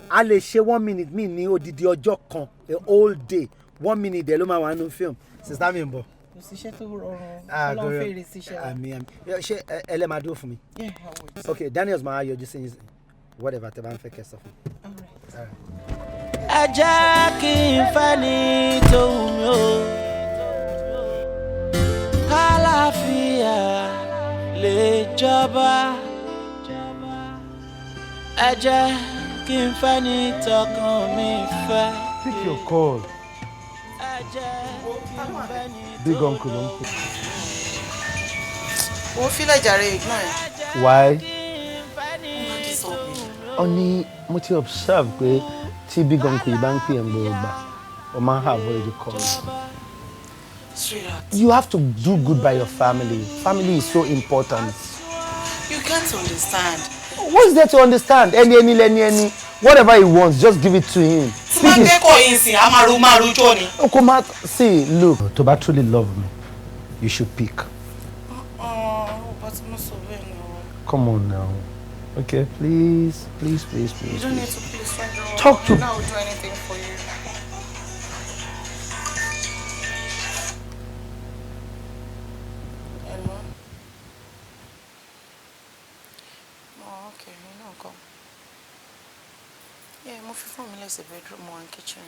a lè ṣe 1 minute mi ní odidi ọjọ́ kan, a whole day. 1 minute dẹ̀ ló máa wà nínú film. Sister mi ń bọ̀. Kò síṣẹ́ tó rọrùn. Ah, Ọlọ́run kò fèrè síṣẹ́ wa. Àmín, àmín. Ṣé ẹ lẹ́ máa dúró fún mi? Yeah, I'll wait. Ok, Daniels máa yọjú sí yín, whatever tẹ́ bá ń fẹ́ kẹ́ sọ fún. All right. Ẹ jẹ́ kí n fẹ́ ní tó wù mí o, kálàáfíà lè jọba. Ẹ jẹ́ kí n fẹ́ ní tọkàn mi fẹ́. Pick your call. Ẹ jẹ́ kí n fẹ́ ní Big uncle ló ń pè. Wo fílẹ̀ jàre, ignore ẹ̀. Why? Disturb me. Ó ní mo ti observe pé tí big uncle yìí bá ń pè ẹ́ ń gbogbo gbà, o máa ń avoid the call. Sweetheart. You have to do good by your family. Family is so important. You can't understand. What's there to understand? Ẹni ẹni lẹni ẹni. Whatever he wants, just give it to him. Tí máa gbé kọ̀ yín sìn, a máa rojọ́ ni. O kò má see, look. Tó bá truly love me, you should pick. Oh, but mo sọ bẹ́ẹ̀ ni. Come on now. Okay, please, please, please, You please. don't need Please. to please stranger. Talk to- You know I will do anything for you. Hello? Oh, okay, you know, come. Yeah, mo fi phone mi lẹ̀ sí bedroom, mo wà ní kitchen.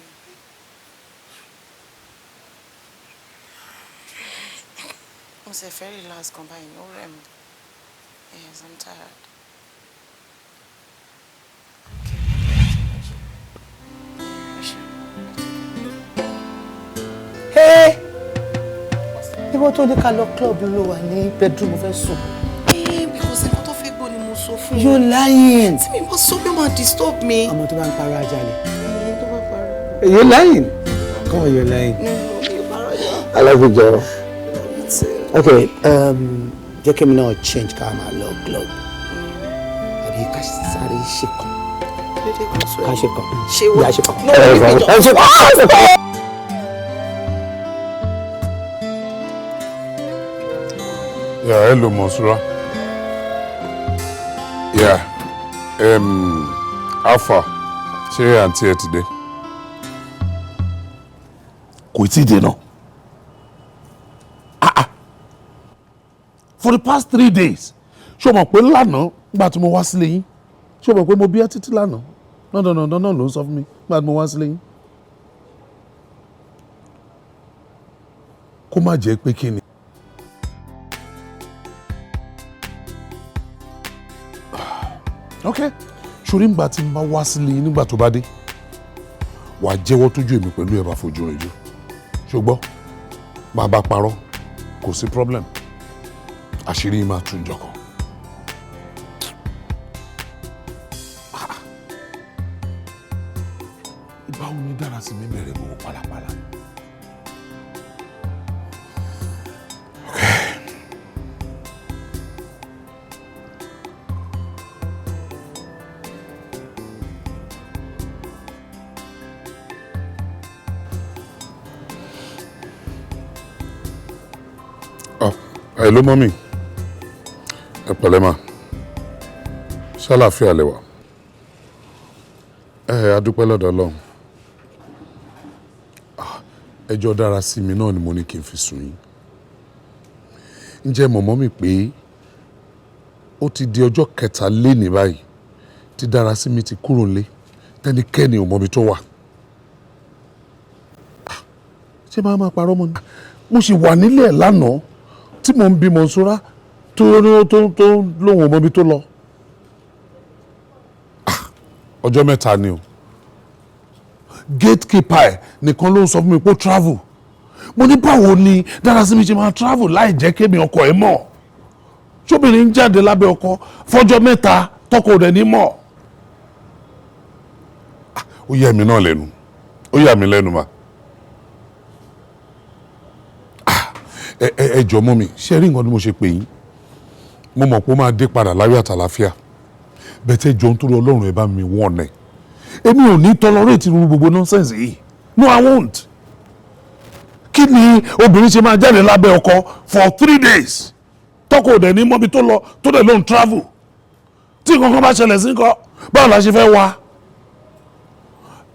Mo sì fẹ́ relax gan báyìí, ó rẹ̀ mí. Yes, I'm tired. Okay, mo Hey! Ìwọ tó ní ká lọ club ló wà ní bedroom, mo fẹ́ sùn. Because nǹkan tó fẹ́ gbọ́ ni mo sọ fún You're lying. Tí mi bá sọ pé máa disturb mi. Ọmọ tó bá ń parọ́ ajá lè. Ẹni tó bá parọ́. You're lying. Come on, you're lying. No, mi ò parọ́ yọ. I love you, girl. Me too. Okay, jẹ́ kí mi náà change ká máa lọ club. Àbí ká sáré ṣe kan. Ká ṣe kan. Ṣé wọ́n? Yà ṣe kan. No, mi ò Ẹ ṣe kan. Yeah, hello, Monsura. Yeah. Alpha, ṣé àǹtí ẹ ti dé? Kò tí ì dé náà. Ah, ah. For the past 3 days, ṣé o mọ̀ pé lánàá nígbà tí mo wá sílé yín, ṣé o mọ̀ pé mo bí ẹ títí lánàá? Náà ló ń sọ fún mi nígbà tí mo wá sílé yín. Kó má jẹ́ pé kí ni. Ok, ṣorí ńgbà tí n bá wá sílé yín nígbà tó bá dé, wàá jẹ́wọ́ tójú èmi pẹ̀lú ẹ̀ bá fojú rìn jù. Ṣùgbọ́n máa bá parọ́, kò sí problem, àṣírí yín máa tún jọkàn. Ìgbà wo ni dára sí mi bẹ̀rẹ̀ gbogbo pálapàla? Oh, hello, mommy. Ẹ pẹ̀lẹ́ mà. Ṣàlàáfíà lẹ wà? Ẹ a dúpẹ́ lọ́dọ̀ Ọlọ́run. Ah, ẹjọ́ dára sí mi náà ni mo ní kí n fi sùn yín. Ǹjẹ́ mọ̀mọ́ mi pé ó ti di ọjọ́ kẹta lénìí báyìí tí dára sí mi ti kúrò nílé, tẹ́nikẹ́ni ò mọbi tó wà. Ah, ṣé máa máa parọ́ mọ́ ni? Mo sì wà nílé ẹ̀ lánàá tí mò ń bí Mọ̀nsúrà tó tó lóun ò mọbi tó lọ. Ọjọ́ 3 ni o. Gatekeeper ẹ̀ nìkan ló ń sọ fún mi pé ó travel. Mo ní báwo ni Dárasími ṣe máa travel láì jẹ́ kémi ọkọ ẹ̀ mọ̀? Ṣóbìnrin ń jáde lábẹ́ ọkọ fọ́jọ́ 3 tọkọ rẹ̀ ní mọ̀? Ó yà mí náà lẹ́nu, ó yà mí lẹ́nu mà. Ẹ ẹ jọ̀ọ́ mọ́ mi, ṣé ẹ rí nǹkan tí mo ṣe pè yín? Mo mọ̀ pé ó máa dé padà láyọ̀ àtàlàáfíà, bẹ́tẹ̀ jọ nítorí Ọlọ́run, ẹ bá mi wọ̀n ẹ̀. Èmi ò ní tolerate irú gbogbo nonsense yìí. No, I won't. Kí ni obìnrin ṣe máa jáde lábẹ́ ọkọ for 3 days tọkọ ò dẹ̀ ní mọ́bi tó lọ, tó dẹ̀ lóun travel? Tí nǹkan kan bá ṣẹlẹ̀ sí nǹkan, báwo la ṣe fẹ́ wá?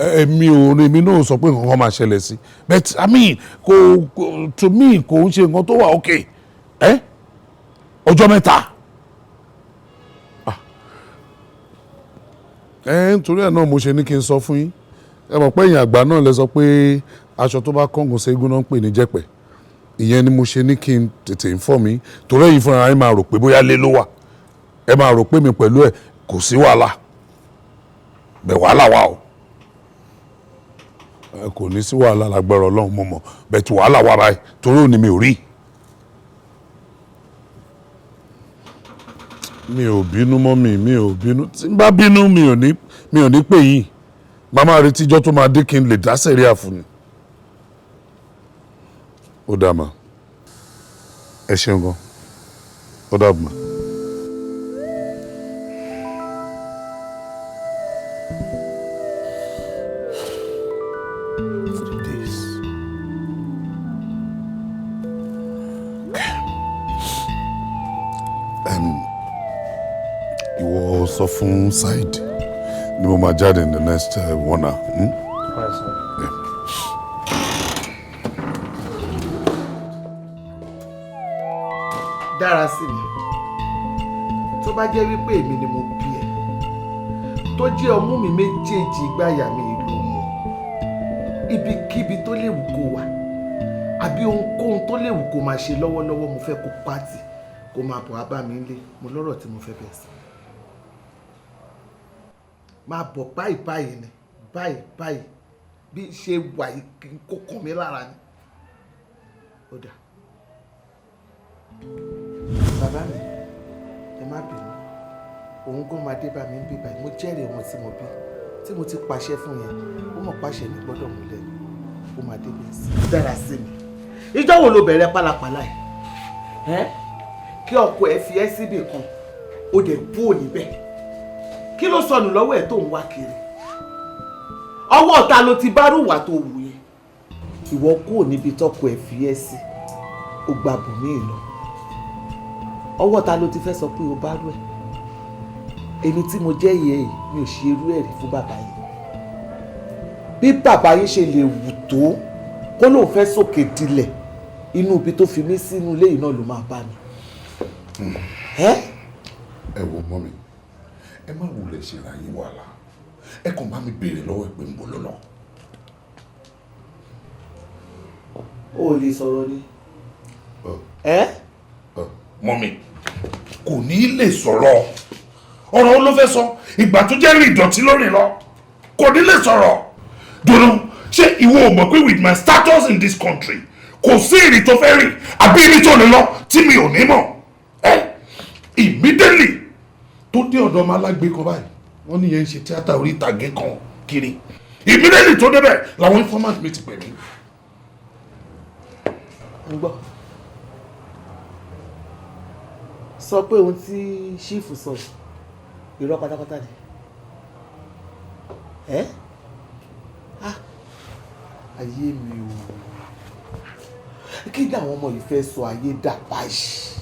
Èmi ò ní, èmi náà sọ pé nǹkan kan máa ṣẹlẹ̀ sí, but I mean, kò to me, kò ń ṣe nǹkan tó wà okay. Ẹ ọjọ́ 3. Ẹ nítorí ẹ náà mo ṣe ní kí n sọ fún yín. Ẹ mọ̀ pé èèyàn àgbà náà lẹ sọ pé aṣọ tó bá kángun sí eégún náà ń pè ní jẹ́pẹ̀. Ìyẹn ni mo ṣe ní kí n tètè inform yín, torí ẹ̀yin fúnra yín máa rò pé bóyá lé ló wà, ẹ máa rò pé mi pẹ̀lú ẹ̀ kò sí wàhálà bẹ̀. Wàhálà wà o. Ẹ kò ní sí wàhálà lágbára Ọlọ́run, mo mọ̀ bẹ̀ tí wàhálà wà báyìí, torí òní mi ò rí. Mi ò bínú mọ́ mi, mi ò bínú. Tí n bá bínú, mi ò ní pè yín. Màmá retí ijọ́ tó máa dé kí n lè dá sẹ̀ríà fún ni. Ó dà mà, ẹ ṣeun gan, ó dà mà. 3 days. Okay. Ìwọ sọ fún Said ni mo máa jáde in the next one hour. Hmm? Alright, sir. Yeah. Dára sí mi, tó bá jẹ́ wípé èmi ni mo bí ẹ, tó jẹ́ ọmú mi méjèèjì gbáyà mi ìlú mu, ibikíbi tó léwu kó wà àbí ohunkóhun tó léwu kó máa ṣe lọ́wọ́lọ́wọ́, mo fẹ́ kó pátì kó máa bọ̀ wá bá mi nílé. Mo lọ́rọ̀ tí mo fẹ́ bẹ̀ sí. Máa bọ̀ báyìí báyìí ni, báyìí báyìí, bí ṣe wà yìí kó kàn mí lára ni. Ó dà, bàbá mi, ẹ má bínú. Òun gan máa dé bá mi ń bí báyìí. Mo jẹ́rìí ọmọ tí mo bí, tí mo ti pàṣẹ fún yẹn. Ó mọ̀ pàṣẹ mi gbọ́dọ̀ múlẹ̀, ó máa dé bẹ́ẹ̀ sí. Dára sí mi, ìjọ́ wo ló bẹ̀rẹ̀ pálapàla yìí? Ẹ́ kí ọkọ ẹ fi ẹ́ síbì kan, ó dẹ̀ kú ò níbẹ̀. Kí ló sọnù lọ́wọ́ ẹ̀ tó ń wá kiri? Ọwọ́ ọ̀tá ló ti bá rúwà tó wù yẹn. Ìwọ kúrò níbi tọkọ ẹ fi ẹ́ sí, ó gba bòmíì lọ. Ọwọ́ ta ló ti fẹ́ sọ pé o bá rú ẹ̀? Èmi tí mo jẹ́ ìyẹ́ yìí, mi ò ṣe irú ẹ̀ rí fún bàbá yìí. Bí bàbá yín ṣe lè wù tó kó lóun fẹ́ sókè dilẹ̀, inú ibi tó fi mí sínú ilé yìí náà ló máa bá mi. Ẹ wo, mummy, ẹ má wulẹ̀ ṣe ra yín wàhálà. Ẹ kàn bá mi béèrè lọ́wọ́ ẹ pé ń bọ̀ lọ́lọ́. O ò lè sọ̀rọ̀ ni. Ẹ. Mummy, kò ní í lè sọ̀rọ̀. Ọ̀rọ̀ ló fẹ́ sọ ìgbà tó jẹ́ rí ìdọ̀tí lórí lọ, kò ní lè sọ̀rọ̀. Dùnú, ṣé ìwọ ò mọ̀ pé with my status in this country, kò sí ìrìn tó fẹ́ rìn àbí ìrìn tó lè lọ tí mi ò ní mọ̀? Ẹ immediately tó dé ọ̀dọ̀ ọmọ alágbe kan báyìí, wọ́n ní yẹn ń ṣe tíátà orí ìtàgé kan kiri, immediately tó débẹ̀ làwọn informant mi ti pè mí. Ń gbọ́, sọ pé ohun tí chief sọ yìí, irọ́ pátápátá ni. Ẹ́ ah, ayé mi o! Kí ni àwọn ọmọ yìí fẹ́ sọ ayé dà báyìí?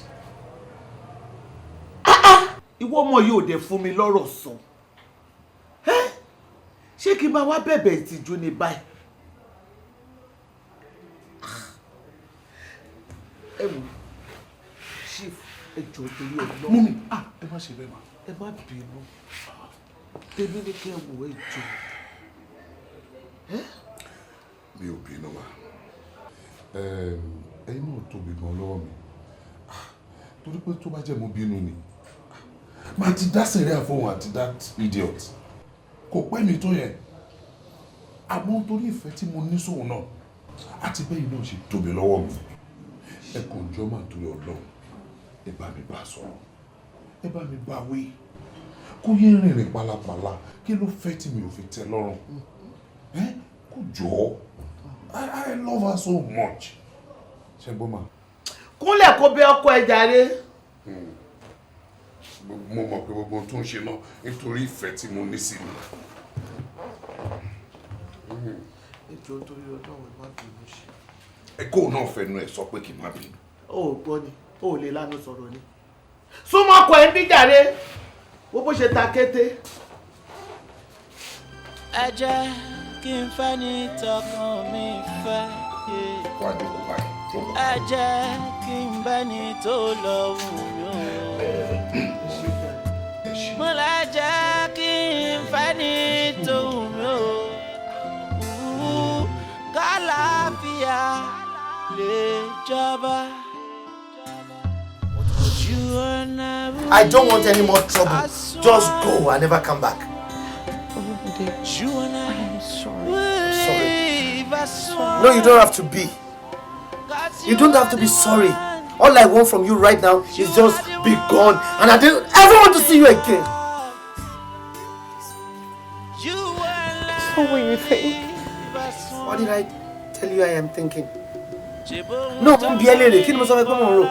Ah, ah! Ìwọ ọmọ yìí ò dẹ̀ fún mi lọ́rọ̀ sọ. Ẹ́, ṣé kí n máa wá bẹ̀bẹ̀ ìtìjú ní báyìí? Ah! Ẹ wò, chief, ẹ jọ̀ọ́, torí Ọlọ́run. Mummy, ah, ẹ má ṣe bẹ́ẹ̀ mà. Ẹ má bínú, tèmi ní kẹ́ ẹ wò, ẹ jọ̀ọ́. Mi ò bínú wa. Ẹ̀yin náà tóbi gan lọ́wọ́ mi. Ah, torí pé tó bá jẹ́ mo bínú ni, màá ti dá sẹ̀ríà fóun àti that idiot. Kò pẹ́ mi tó yẹn, àmọ́ torí ìfẹ́ tí mo ní sóun náà àti bẹ́ẹ̀ náà ṣe tóbi lọ́wọ́ mi, ẹ kàn jọ máa torí Ọlọ́run, ẹ bá mi bá sọ̀rọ̀, ẹ bá mi bá wí kó yé rìnrìn pálapàla. Kí ló fẹ́ tí mi ò fi tẹ́ lọ́rùn? Ẹ kó jọ. I love her so much. Ṣe gbọ́ mà? Kúnlẹ̀ kó bẹ ọkọ ẹ jàre. Mo mọ̀ pé gbogbo ohun tó ń ṣe náà, nítorí ìfẹ́ tí mo ní sí mi. Ẹ jọ̀ọ́, torí Ọlọ́run, ẹ má bínú ṣe. Ẹ kó náà fẹnu ẹ sọ pé kí n má bínú. O ò gbọ́ ni, o ò lè lánàá sọ̀rọ̀ ni. Súnmọ́ ọkọ ẹ ń bí jàre, bó bó ṣe ta kété. Ẹ jẹ́ kí n fẹ́ ní tọkàn mi fẹ́. Wá jókòó báyìí, jókòó. Ẹ jẹ́ kí n bẹ́ ní tó lọ wù mí o. Mo lẹ jẹ́ kí n fẹ́ ní tó wù mí o. Kálàáfíà lè jọba. You and I I don't want any more trouble. Just go and never come back. You and I am sorry. Sorry. No, you don't have to be. You don't have to be sorry. All I want from you right now is just be gone. And I don't ever want to see you again. It's not what you think. What did I tell you I am thinking? No, mo ń bi ẹ́ léèrè, kí ni mo sọ fẹ́ pé mo ń rò?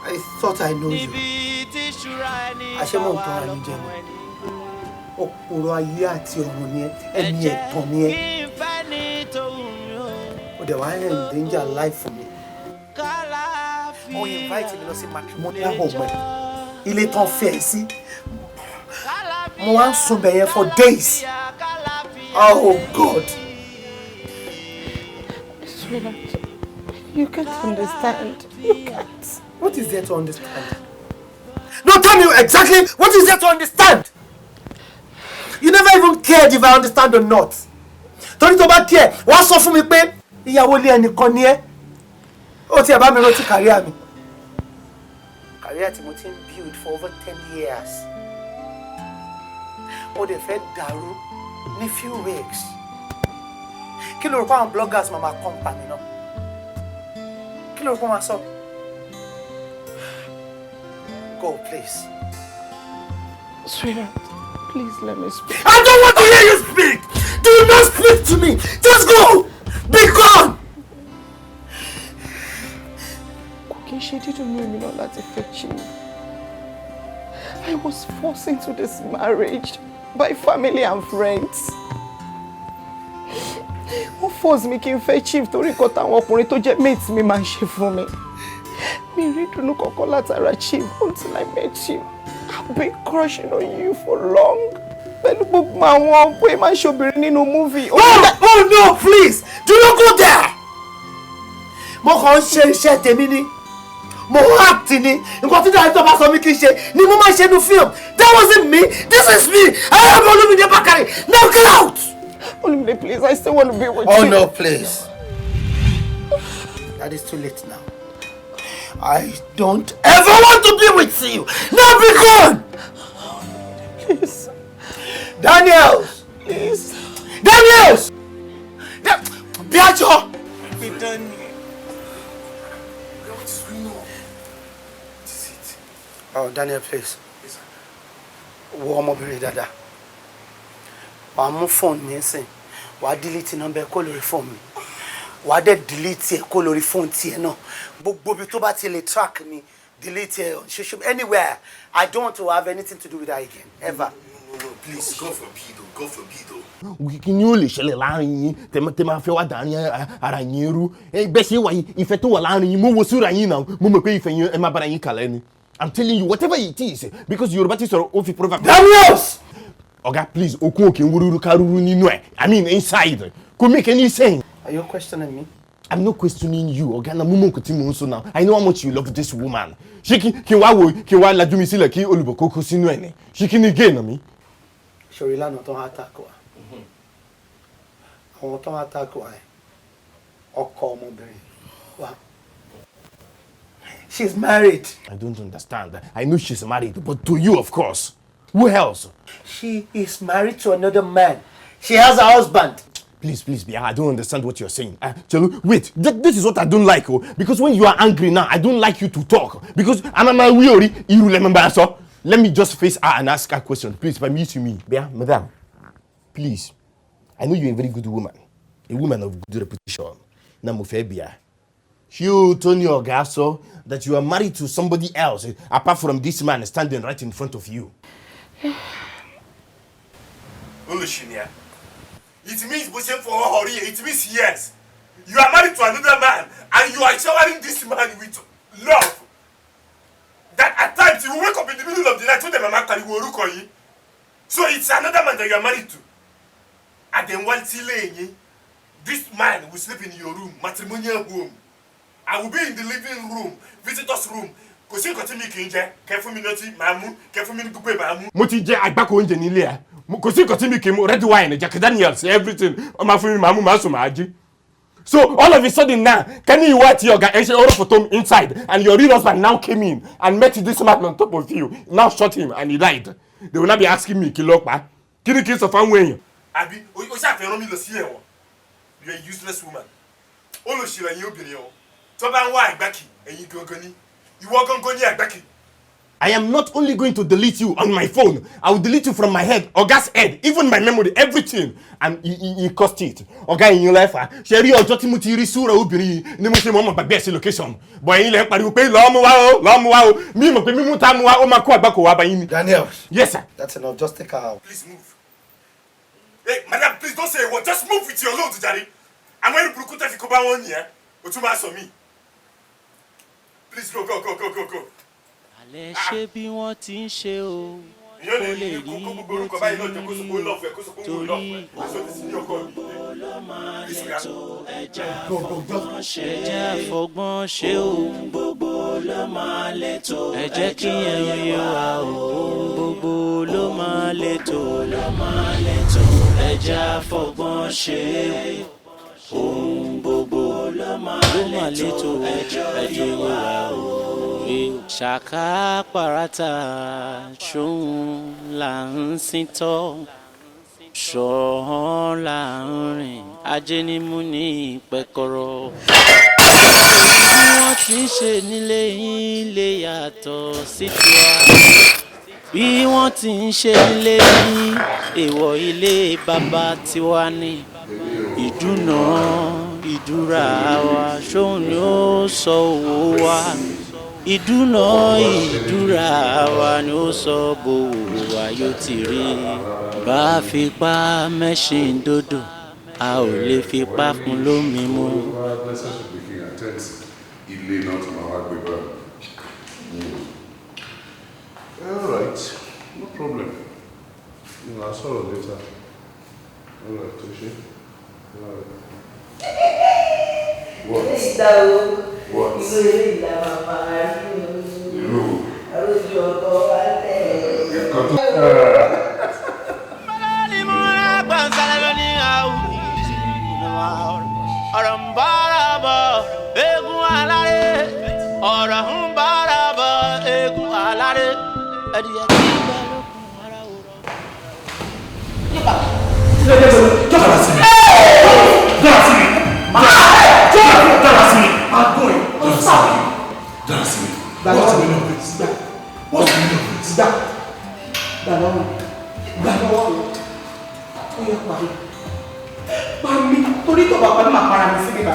I thought I know you. Àṣé mò ń tọ́ra mi jẹ ni. Òpùrọ̀ ayé àti ọ̀run ni ẹ́, ẹni ẹ̀tàn ni ẹ́. Ó dẹ̀ wá endanger life for me. Ó invite mi lọ sí matrimonial home ẹ̀. Ilé tán fẹ́ ẹ sí. Mo wá ń sùn bẹ̀ yẹn for days. Oh God. Sweetheart, you can't understand. You can't. What is there to understand? No, tell me exactly what is there to understand? You never even cared if I understand or not. Torí tó bá care, wàá sọ fún mi pé ìyàwó ilé ẹnìkan ni ẹ́. Ó tiẹ̀ bá mi rántí career mi. Career tí mo ti ń build for over 10 years. Ó dẹ̀ fẹ́ dàrú ní few weeks. Kí ló rò pé àwọn bloggers máa máa kọ́ ń pa mi náà? Kí ló rò pé wọ́n máa sọ? Go, please. Sweetheart, please let me speak. I don't want to hear you speak! Do not speak to me! Just go! Be gone! Kò kí n ṣe dídùn ní èmi náà láti fẹ́ Chief. I was forced into this marriage by family and friends. Wọ́n force mi kí n fẹ́ Chief torí nǹkan táwọn ọkùnrin tó jẹ́ mates mi máa ń ṣe fún mi. Mi rí ìdùnnú kankan látara Chief until I met you. I've been crushing on you for long. Pẹ̀lú gbogbo àwọn bóyá máa ń ṣe obìnrin nínú movie. Oh, oh no, please! Do not go there! Mo kàn ń ṣe iṣẹ́ tèmi ni. Mo act ni. Nǹkan tí director bá sọ mí kí n ṣe ni mo máa ń ṣe nu film. That wasn't me. This is me. I am Olumide Bakare. Now get out! Olumide, please, I still want to be with Oh you. no, please. That is too late now. I don't ever want to be with you. Now be gone! Please. Daniels! Please. Daniels! Biajo! Oh, Daniel, please. Wo ọmọbìnrin dáadáa. Wàá mú fóònù mi sìn. Wàá delete nọ́mbà ẹ̀ kó lórí fóònù mi. Wàá dẹ̀ delete ẹ̀ kó lórí fóònù tiẹ̀ náà. Gbogbo ibi tó bá ti lè track mi, delete ẹ̀ on social anywhere. I don't want to have anything to do with her again, ever. No, please, God forbid o, God forbid o. Kí ni ó lè ṣẹlẹ̀ láàrin yín tẹ́ máa fẹ́ wá dàárín ara yín rú? Bẹ́ẹ̀ ṣe wà yìí, ìfẹ́ tó wà láàrin yín, mo wo síra yín náà, mo mọ̀ pé ìfẹ́ yín ẹ máa bára yín kalẹ̀ ni. I'm telling you, whatever it is, because Yorùbá ti sọ̀rọ̀, ó fi proverb. Daniels! Oga, please, okun òkè ń wúrúrú kárúrú nínú ẹ̀. I mean, inside. Kò make any sense. Are you questioning me? I'm not questioning you, ọ̀gá náà mo mọ̀ nǹkan tí mò ń sọ now. I know how much you love this woman. Ṣé kí n wá wo kí n wá lajú mi sílẹ̀ kí olùbọ̀ kó kó sínú ẹ̀ ni? Ṣé kí ni gain mi? Ṣòrí lánàá tó ń attack wa. Àwọn tó ń attack wa yẹn, ọkọ ọmọbìnrin wa. She's married. I don't understand. I know she's married, but to you, of course. Who else? She is married to another man. She has a husband. Please, please, Bia, I don't understand what you're saying. Chelu, wait, this is what I don't like, oh, because when you are angry now, I don't like you to talk. Because I'm a weary, you remember, so let me just face her and ask her question. Please, permit me. Bia, madam, please. I know you're a very good woman, a woman of good reputation. Now, Bia, you, Tony Ogaso, that you are married to somebody else apart from this man standing right in front of you. Olushinia. It means it means yes. You are married to another man and you are showering this man with love. That at times you wake up in the middle of the night when the mama carry orúkọ yín. So it's another man that you are married to. And then one this man will sleep in your room, matrimonial home. I will be in the living room, visitors room. Kò sí nǹkan tí mi kì í jẹ, kẹ fún mi lọtí, màá mú, kẹ fún mi ní gbogbo màá mú. Mo ti jẹ àgbákò oúnjẹ nílé ẹ. Kò sí nǹkan tí mi kì í mú, red wine, Jack Daniels, everything. Ó máa fún mi, màá mú, màá sùn, màá jí. So all of a sudden now, Kenny ìwọ àti ọ̀gá ẹ ṣe ọ̀rọ̀ photo inside and your real husband now came in and met this man on top of you, now shot him and he died. They will now be asking me kí ló pa. Kí ni kí n sọ fáwọn èèyàn? Àbí o ṣàfihàn mi lọ sí ẹ̀wọ̀n. You are a useless woman. Olùṣirò ẹ̀yin obìnrin o. Tó bá ń wá àgbákì, ẹ̀yin gangan ni. Ìwọ gangan ni àgbákì. I am not only going to delete you on my phone, I will delete you from my head, Oga's head, even my memory, everything. And he cost it. Ọ̀gá ẹ̀yin lẹ́fà, ṣe rí ọjọ́ tí mo ti rí súra obìnrin yìí ni mo ṣe mọ̀ọ́mọ̀ gbàgbé ẹ̀ sí location. Bọ̀ ẹ̀yin lẹ́ ń pariwo pé lọ́ọ́ mú wá o, lọ́ọ́ mú wá o. Mi mọ̀ pé mímú tá mú wá, ó máa kó àgbákò wá bá yín ni. Daniels. Yes, sir. That's enough. Just take her out. Please move. Hey, madam, please don't say a word. Just move with your load, jàre. Àwọn ẹrù burúkú tẹ́ fi kó bá wọn nìyẹn. O tún máa sọ mí. Please go, go, go, go, go, go. Àlẹ́ ṣé bí wọ́n ti ń ṣe o, kó lè rí bó ti ń rí o, torí gbogbo ló máa lè tó ẹja fọgbọ́n ṣe, ẹja fọgbọ́n ṣe o, gbogbo ló máa lè tó, ẹ jẹ́ kí ẹ̀yin yé wa o, gbogbo ló máa lè tó, ló máa lè tó, ẹja fọgbọ́n ṣe ohun gbogbo ló máa lè tó, ẹjọ́ yé wa o. Ṣàká parata ṣóun là ń sìn tọ́, ṣọ̀hán là ń rìn, ajé ni mú ní pẹ̀kọ̀rọ̀. Bí wọ́n ti ń ṣe nílé yín lè yàtọ̀ sí tiwa. Bí wọ́n ti ń ṣe nílé yín, èèwọ̀ ilé bàbá tiwa ni. Ìdúnà ìdúrà wa ṣóun ni ó sọ owó wa. Ìdúnà ìdúrà wa ni ó sọ bòwò wa yóò ti rí. Bá a fipá mẹ́ṣin dòdò, a ò lè fipá fún lómi mu. Ilé náà tó máa wá gbé bá. All right, no problem. I'll sọ̀rọ̀ later. All right, tó ṣe. All right. What? What? Irú. Nǹkan tó. Ọ̀rọ̀ ń bára bọ̀ eégún aláré, ọ̀rọ̀ ń bára bọ̀ eégún aláré, ẹ̀dìyẹ tí ń bẹ lókun ara wò rọ. Dára sí mi. Dára sí mi. Dára sí mi. Máa gún ẹ̀. Dára sí mi. What's the meaning of this? What's the meaning of this? Gbà. Gbà lọ́wọ́. Gbà lọ́wọ́. Ó yẹ pa mí. Pa mí. Torí tó bá pa mí, màá para mi sí bíbá.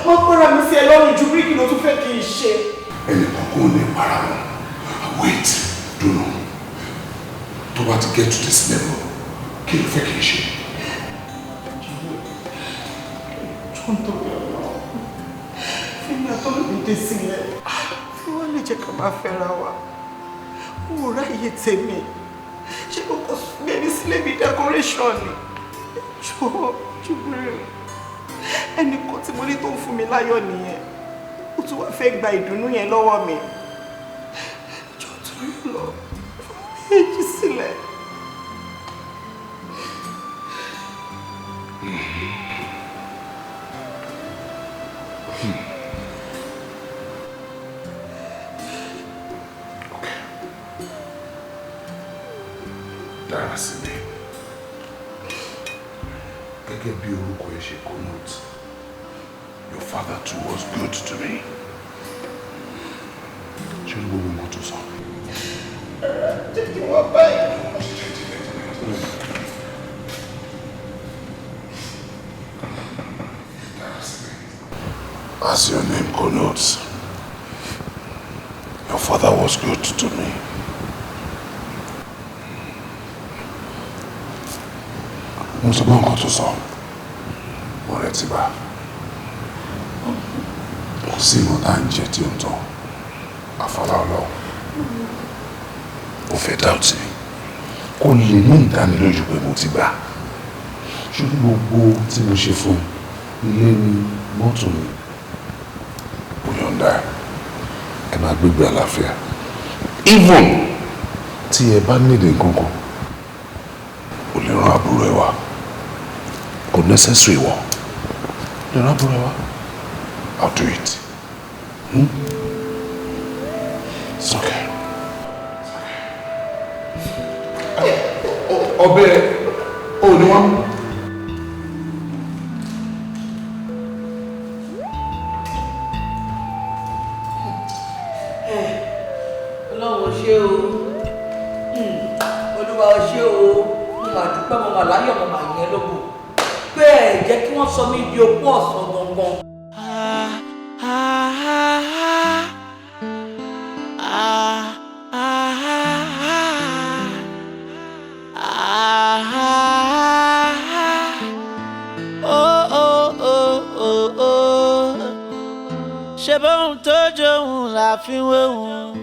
Má para mi sí ẹ lọ́rùn ju bíríkì ló tún fẹ́ kí n ṣe. Ẹnìkan kò ní para wọn. Wait, dúró. Tó bá ti get to this level, kí ló fẹ́ kí n ṣe? Jọ̀ọ́ nítorí Ọlọ́run. Fẹ́mi Àtọ́lùmídé sílẹ̀. Fi wọ́n lè jẹ́ ká máa fẹ́ra wa. Ó ráyè tèmi. Ṣé o kò gbé mi sílé mi decoration ni? Jọ̀ọ́, Jubril. Ẹnìkan tí mo ní tó ń fún mi láyọ̀ nìyẹn. Ó tún wá fẹ́ gba ìdùnnú yẹn lọ́wọ́ mi. Jọ̀ọ́ torí Ọlọ́run. Fún mi méjì sílẹ̀. Dára sí mi. Gẹ́gẹ́ bí orúkọ ẹ ṣe connote, your father too was good to me. Ṣé ní gbogbo nǹkan tó sọ? Jẹ́ kí wọ́n báyìí. As your name connotes, your father was good to me. Mo sọ pé nǹkan tó sọ, mo rẹ̀ ti bá. Kò sí ìmọ̀ tá à ń jẹ tí ó ń tán. Àfọlá Ọlọ́run. Ó fẹ́ dáùtì. Kò lè ní ìdánilójú pé mo ti gbà. Ṣùgbọ́n gbogbo tí mo ṣe fún ilé ni mọ́tò mi. Mo yọ̀ǹda ẹ̀. Ẹ máa gbégbé àlàáfíà. Even tí ẹ bá nídìí nǹkan kan, o lè rán àbúrò ẹ wá. Kò necessary wọ. Lè rán àbúrò ẹ wá. I'll do it. Hmm? It's okay. Ọbẹ̀ ò ní wọ́n. Ọlọ́run ò ṣé o, Olúwa ò ṣé o, mo mà dúpẹ́, mo mà láyọ̀, mo mà yìn ẹ́ lógo. Bẹ́ẹ̀ jẹ́ kí wọ́n sọ mí di opó ọ̀sán gangan. Ṣe bóun tó jóun la fi wéhun,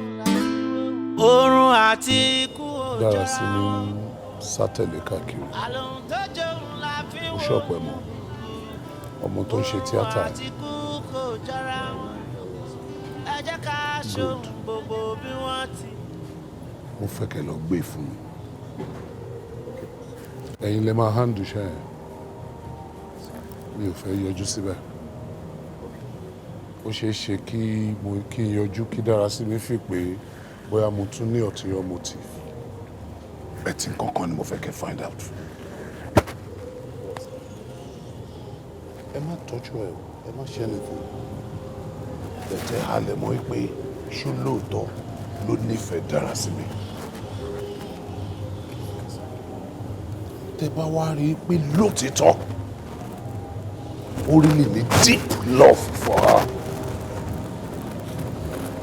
oorun àti ikú ò Dára sí mi ń sátẹ̀lé káàkiri. Mo ṣọ̀pẹ̀ mọ́ ọmọ tó ń ṣe tíátà. Good. Mo fẹ́ kẹ́ lọ gbé fún mi. Ẹ̀yin lè máa handle iṣẹ́ yẹn. Mi ò fẹ́ yọjú síbẹ̀. Ó ṣeé ṣe kí mo kí n yọjú kí Dára sí mi fi pé bóyá mo tún ní ulterior motive. Bẹ́ẹ̀ tí nǹkan kan ni mo fẹ́ kẹ́ find out. Ẹ má tọ́jú ẹ o, ẹ má ṣe anything. Bẹ̀tẹ̀ halẹ̀ mọ́ pé ṣó lóòótọ́ ló nífẹ̀ẹ́ Dárasími. Tẹ́ bá wá rí i pé lótìtọ́ ó really ní deep love for her,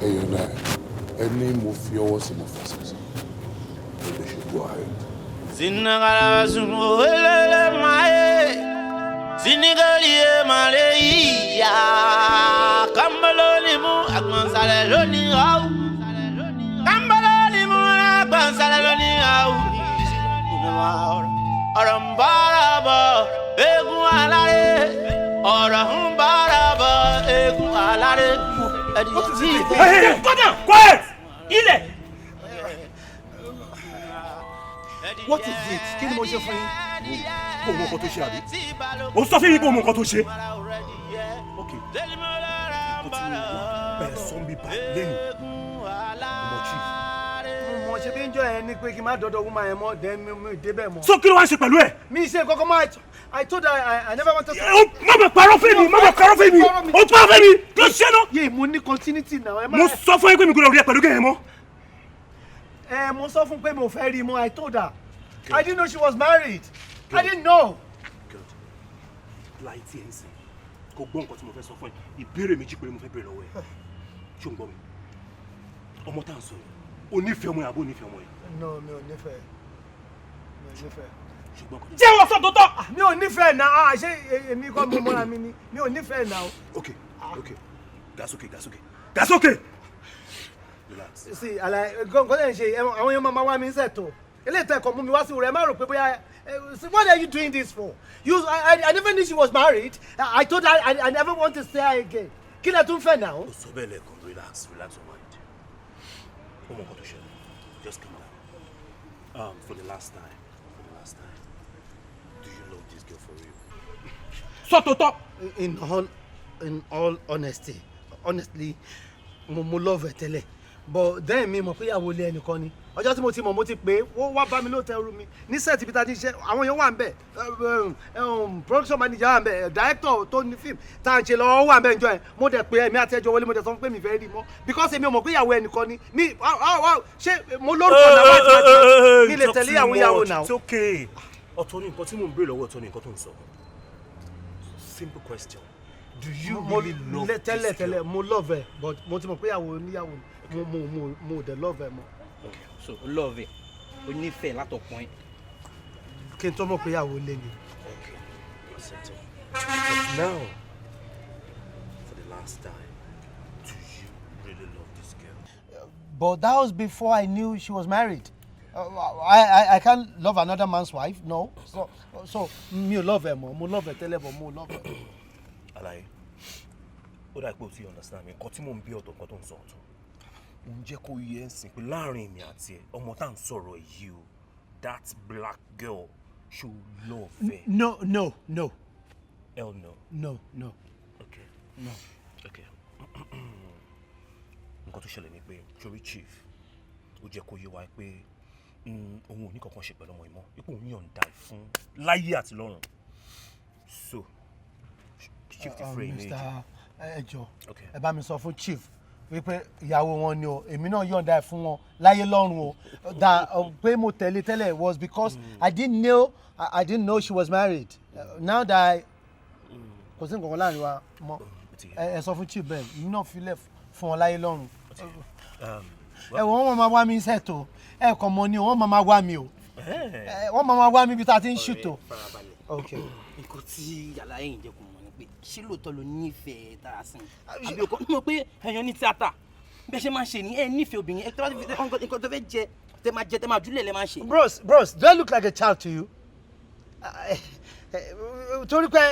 ẹ̀yọ̀ náà ẹni mo fi ọwọ́ sí, mo fẹsẹ̀ sí, they should go ahead. Sinagalabasumo mae, Sinigalie maleya, Kambaloli mu agbansale lóní awu, Kambaloli mu agbansale lóní awu. Ọ̀rọ̀ ń bára bọ̀ eégún aláré, ọ̀rọ̀ ń bára bọ̀ eégún aláré. Hey, hey, hey, quiet! Ilẹ̀! What is it? Kí ni mo ṣe fún yín? Kò mọ nǹkan tó ṣe àbí? O sọ fún mi kò mọ nǹkan tó ṣe. Ok, o ti wá bẹ̀rẹ̀ sọ́nbí bá lẹ́nu ọmọ chief. Mo mọ̀ ṣe bí ń jọ ẹ ní pé kí n má dọ́dọ̀ woman yẹn mọ́, then mi ò débẹ̀ mọ́. So kí ló wá ń ṣe pẹ̀lú ẹ̀? Mi ṣe kọ́kọ́ máa, I told her I never wanted to. Má bẹ̀ parọ́ fún mi, má bẹ̀ parọ́ fún mi, o parọ́ fún mi, kí ló ṣe náà? Yé, mo ní continuity now. Ẹ má. Mo sọ fún yín pé mi kò lè rí ẹ pẹ̀lú gẹ̀yẹ́ mọ́. Ẹ mo sọ fún pé mo fẹ́ rí i mọ́, I told her. I didn't know she was married. I didn't know. Láì tí ẹ ń sìn, kò gbọ́ nǹkan tí mo fẹ́ sọ fún ẹ. Ìbéèrè méjì péré mo fẹ́ béèrè lọ́wọ́ ẹ. Ṣé o ń gbọ́ mi? Ọmọ tá à ń sọ yìí, o nífẹ̀ẹ́ ọmọ yẹn àbó nífẹ̀ẹ́ ọmọ yẹn? No, mi ò nífẹ̀ẹ́. Mi ò nífẹ̀ẹ́. Ṣùgbọ́n kò. Jẹ́wọ́ sọ tó tọ́. Mi ò nífẹ̀ẹ́ náà. Ṣé èmi kọ́ mo mọ́ra mi ni? Mi ò nífẹ̀ẹ́ náà. Ok, that's okay, that's okay, that's okay. Relax. Sí, àlàyé nǹkan tẹ̀ ń ṣe, àwọn èèyàn máa wá mi ń ṣètò. Eléyìí tẹ́ ẹ̀kọ́ mú mi wá sí rẹ̀, má rò pé bóyá. What are you doing this for? I never knew she was married. I told her I never want to see her again. Kí lẹ tún fẹ́ náà? O sọ bẹ́ẹ̀ lẹ́ẹ̀kan, relax, relax your mind. Ó mọ nǹkan tó ṣẹlẹ̀, just calm down. For the last time, for the last time, do you love this girl for real? Sọ tó tọ́. In all honesty, honestly, mo love ẹ tẹ́lẹ̀, but then mi mọ̀ pé ìyàwó ilé ẹnìkan ni. Ọjọ́ tí mo ti mọ̀, mo ti pè é, wọ́n wá bá mi lóòótọ́ ẹrú mi ní set ibi tá a ti ṣe, àwọn èèyàn wà ń bẹ̀, production manager wà ń bẹ̀, director tó ní fíìmù tá à ń ṣe lọ́wọ́ wà ń bẹ̀. Njọ́ ẹ̀ mo dẹ̀ pé ẹ̀mí àti ẹjọ́ wọlé, mo dẹ̀ sọ fún pé mi fẹ́ rí mọ́ because èmi ò mọ̀ pé ìyàwó ẹnìkan ni mi. Ṣé mo lórúkọ náà wá ti mi lè tẹ̀lé ìyàwó ìyàwó náà? It's okay. Ọ̀tọ̀ ni nǹkan tí mò ń béèrè lọ́wọ́, ọ̀tọ̀ ni nǹkan tó ń sọ. Simple question. Do you really love this girl? Tẹ́lẹ̀ tẹ́lẹ̀ mo love ẹ, but mo ti mọ̀ pé ìyàwó oníyàwó, mo dẹ̀ love ẹ mọ́. Okay, so o love ẹ, o nífẹ̀ẹ́ látọkùnrin. Kí n tó mọ̀ pé ìyàwó lé ni. Okay, accepted. But now, for the last time, do you really love this girl? But that was before I knew she was married. I can't love another man's wife, no. So mi ò love ẹ mọ́, mo love ẹ tẹ́lẹ̀, but mo love ẹ. Alaye, ó dà pé o ti understand mi, nǹkan tí mò ń bí ọ̀tọ̀, nǹkan tó ń sọ ọ̀tọ̀. Ò ń jẹ́ kó yẹ ẹ́ sìn pé láàrin èmi àti ẹ, ọmọ tá à ń sọ̀rọ̀ yìí o, that black girl, ṣó love ẹ? No, no, no. Hell no. No, no. Okay. No. Okay. Nǹkan tó ṣẹlẹ̀ ni pé torí chief ó jẹ́ kó yé wa pé òun ò ní kankan ṣe pẹ̀lú ọmọ ìmọ̀, ipò òun yọ̀ǹda ẹ̀ fún láyé àti lọ́run. So chief ti free méjì. Mr. Ẹ jọ̀ọ́, ẹ bá mi sọ fún chief wípé ìyàwó wọn ni o, èmi náà yọ̀ǹda ẹ̀ fún wọn láyé lọ́run o. That pé mo tẹ̀lé tẹ́lẹ̀ was because I didn't know she was married. Now that I kò sí nǹkan kan láàrin wa mọ́, ẹ sọ fún chief bẹ́ẹ̀, èmi náà filẹ̀ fún wọn láyé lọ́run. Ẹ wọ́n wọ́n máa wá mi sẹ́tò ẹ kàn mọ́ ni o, wọ́n máa wá mi o, wọ́n máa wá mi bí tá a ti ń ṣètò. Ọ̀rẹ́, nǹkan tí àlàyé yìí jẹ́ kó mọ̀ ni pé ṣé lóòótọ́ ló nífẹ̀ẹ́ Dárasími àbí o kò mọ̀ pé ẹ̀yàn ní tíátà bẹ́ẹ̀ ṣe máa ń ṣe ní ẹ nífẹ̀ẹ́ obìnrin ẹ tó bá ti fi nǹkan tó fẹ́ jẹ tẹ máa jẹ tẹ máa júlẹ̀ lẹ máa ń ṣe. Bros, bros, do I look like a child to you? Torí pé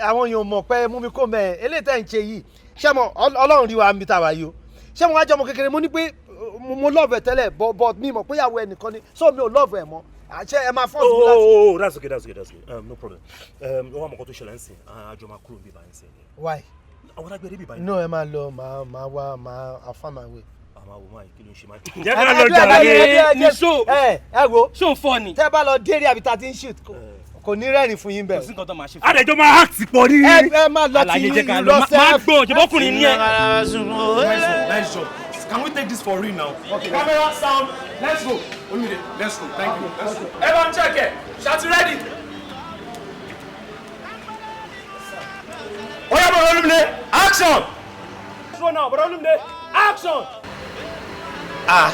àwọn èèyàn mọ̀ pé mú mi kó mẹ́ eléyìí tẹ́ ń ṣe yìí, ṣé mo Ọlọ́run rí wa níbi tá a wà yìí o? Ṣé mo wá jẹ́ ọmọ kékeré? Mo ní pé mo love ẹ tẹ́lẹ̀, but mi mọ̀ pé ìyàwó ẹnìkan ni, so mi ò love ẹ mọ́. Ṣé ẹ máa force mi láti. Oh, that's okay, that's okay, that's okay, no problem. Wọ́n á mọ̀ nǹkan tó ṣẹlẹ̀ ń sìn, àjọ máa kúrò níbí báyìí ń sìn. Why? Àwọn adágbére bíbá yìí. No, ẹ máa lọ, màá wá, màá, I'll find my way. Àmọ́ àwọn máa kí ló ń ṣe máa. Jẹ́ ká lọ jàre. Ní ṣó. Ẹ ẹ wo. Ṣó ń fọ ni. Tẹ́ bá lọ déré àbí ta ti ń shoot, Kò ní rẹ́rìn fún yín bẹ́ẹ̀. Kò sí nǹkan tó máa ṣe fún. Àdẹjọ́ máa act pọ̀ ní. Ẹ máa lọ tí Àlàyé jẹ́ ká yín lọ. lọ Má gbọ́n, ṣèbọ́kùnrin ni ẹ. Nice job. Can we take this for real now? Okay. Camera, sound, let's go. Olumide, let's go. Thank you. Let's go. Everyone check it. Shall you ready? Oya, bro, Olumide, action! Let's go now, bro, Olumide, action! Ah.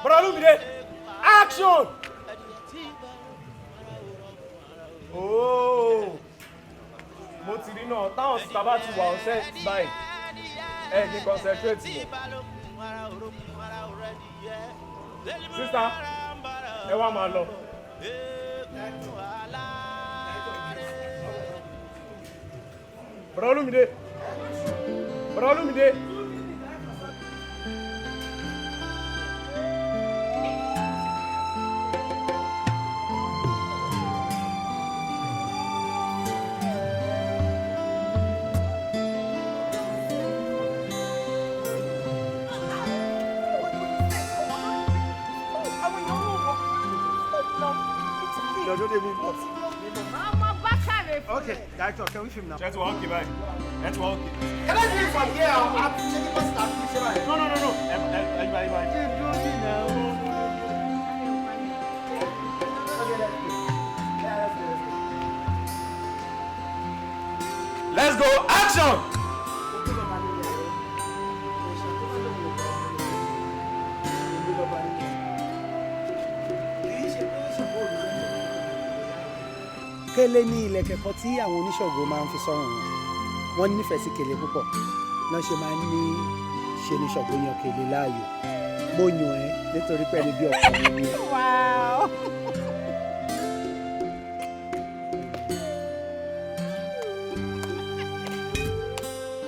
Bro, Olumide, action! Oh, mo ti rí náà táwọn sista bá ti wà ọ̀sẹ̀ báyìí ẹ kí n concentrate mọ́. Sista, ẹ wá máa lọ. Bro Olumide, Bro Olumide. Okay, director, can we film now? Ṣé ti wà okay báyìí? Ẹ ti wà okay. Can I do it from here? I'm checking what's happening. No, no, no, no. Ẹ ẹ ẹ ẹ ẹ. Let's go, action! Kélé ní ilẹ̀kẹ̀ kan tí àwọn oníṣògo máa ń fi sọ́rùn wọn. Wọ́n nífẹ̀ẹ́ sí kélé púpọ̀ náà ṣe máa ń ní ṣe ní Ṣàngó yan kélé láàyò. Mo yàn ẹ́ nítorí pé ẹni bí ọkàn mi ni. Wow.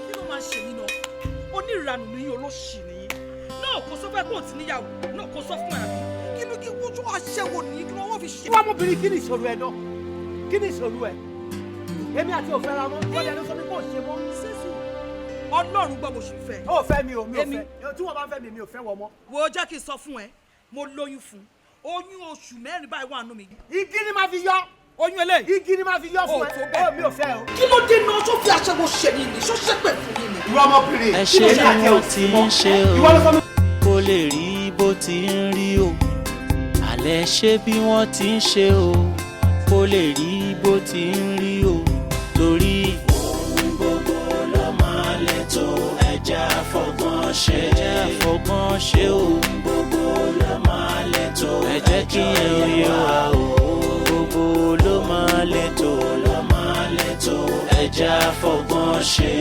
Kí ló máa ṣe yín náà? Oníranù ni yín, olóṣì ni yín. Náà kò sọ pé kò tí níyàwó, náà kò sọ fún àbí. Kí ló kí ojú aṣẹ́wó nìyí kí wọ́n fi ṣe. Wọ́n ọmọbìnrin, kí ni ìṣòro ẹ̀ náà? Kí ni ìṣòro ẹ̀? Èmi àti òfẹ́ ra mọ́, wọ́n lè sọ pé kò ṣe mọ́. Sísù, Ọlọ́run gbọ́, mo sì fẹ́. Ó fẹ́ mi o, mi ò fẹ́. Tí wọ́n bá ń fẹ́ mi, mi ò fẹ́ wọ mọ́. Wo, jẹ́ kí n sọ fún ẹ, mo lóyún fún un. Oyún oṣù 4 báyìí wà nù mí. Igi ni máa fi yọ. Oyún eléyìí. Igi ni máa fi yọ fún ẹ. Ó tó bẹ́ẹ̀. Ó mi ò fẹ́ o. Kí ló dé náà? Ṣó fi aṣẹ́wó ṣe yín ni? Ṣó ṣépè fún yín ni? Ìwọ ọmọbìnrin. Ẹ ṣe bí wọ́n ti ń ṣe o, kó lè rí bó ti ń rí o. Àlẹ́ ṣe bí wọ́n ti ń ṣe o, kó lè rí bó ti ń rí o. Torí ohun gbogbo ló máa lè tó, ẹja fọgbọ́n ṣe, ẹja fọgbọ́n ṣe o. Ohun gbogbo ló máa lè tó, ẹ jẹ́ kí ẹ yé wa o. Ohun gbogbo ló máa lè tó, ló máa lè tó, ẹja fọgbọ́n ṣe.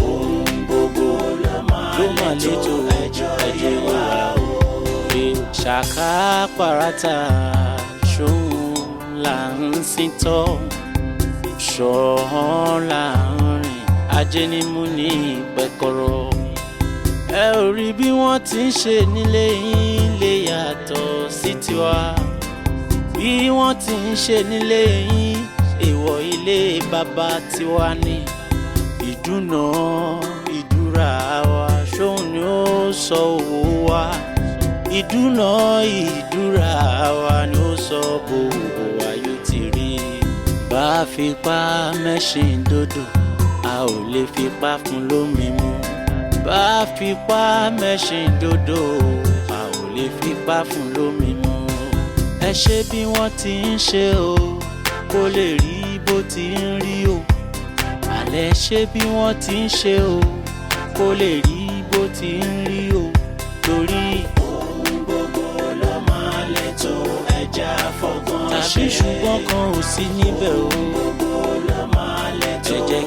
Ohun gbogbo ló máa lè tó, ẹjọ́ yé wa o. Ṣàkà pàràtà ṣóun là ń sìn tọ́, ṣọ̀hán là ń rìn, ajé ni mú ní pẹ̀kọ̀rọ̀. Ẹ ò rí bí wọ́n ti ń ṣe nílé yín lè yàtọ̀ sí tiwa. Bí wọ́n ti ń ṣe nílé yín, èèwọ̀ ilé bàbá tiwa ni. Ìdúnà ìdúrà wa ṣóun ni ó sọ owó wa. Ìdúnà ìdúrà wa ni ó sọ bò wa yóò ti rí. Bá a fipá mẹ́ṣin dòdò, a ò lè fipá fún lómi mu. Bá a fipá mẹ́ṣin dòdò, a ò lè fipá fún lómi mu. Ẹ ṣe bí wọ́n ti ń ṣe o, kó lè rí bó ti ń rí o. Àlẹ́ ṣe bí wọ́n ti ń ṣe o, kó lè rí bó ti ń rí o. Torí ohun gbogbo ló máa lè tó, ẹja fọgbọ́n ṣe. Tàbí ṣùgbọ́n kan ò sí níbẹ̀ o. Ohun gbogbo ló máa lè tó, ẹ jẹ́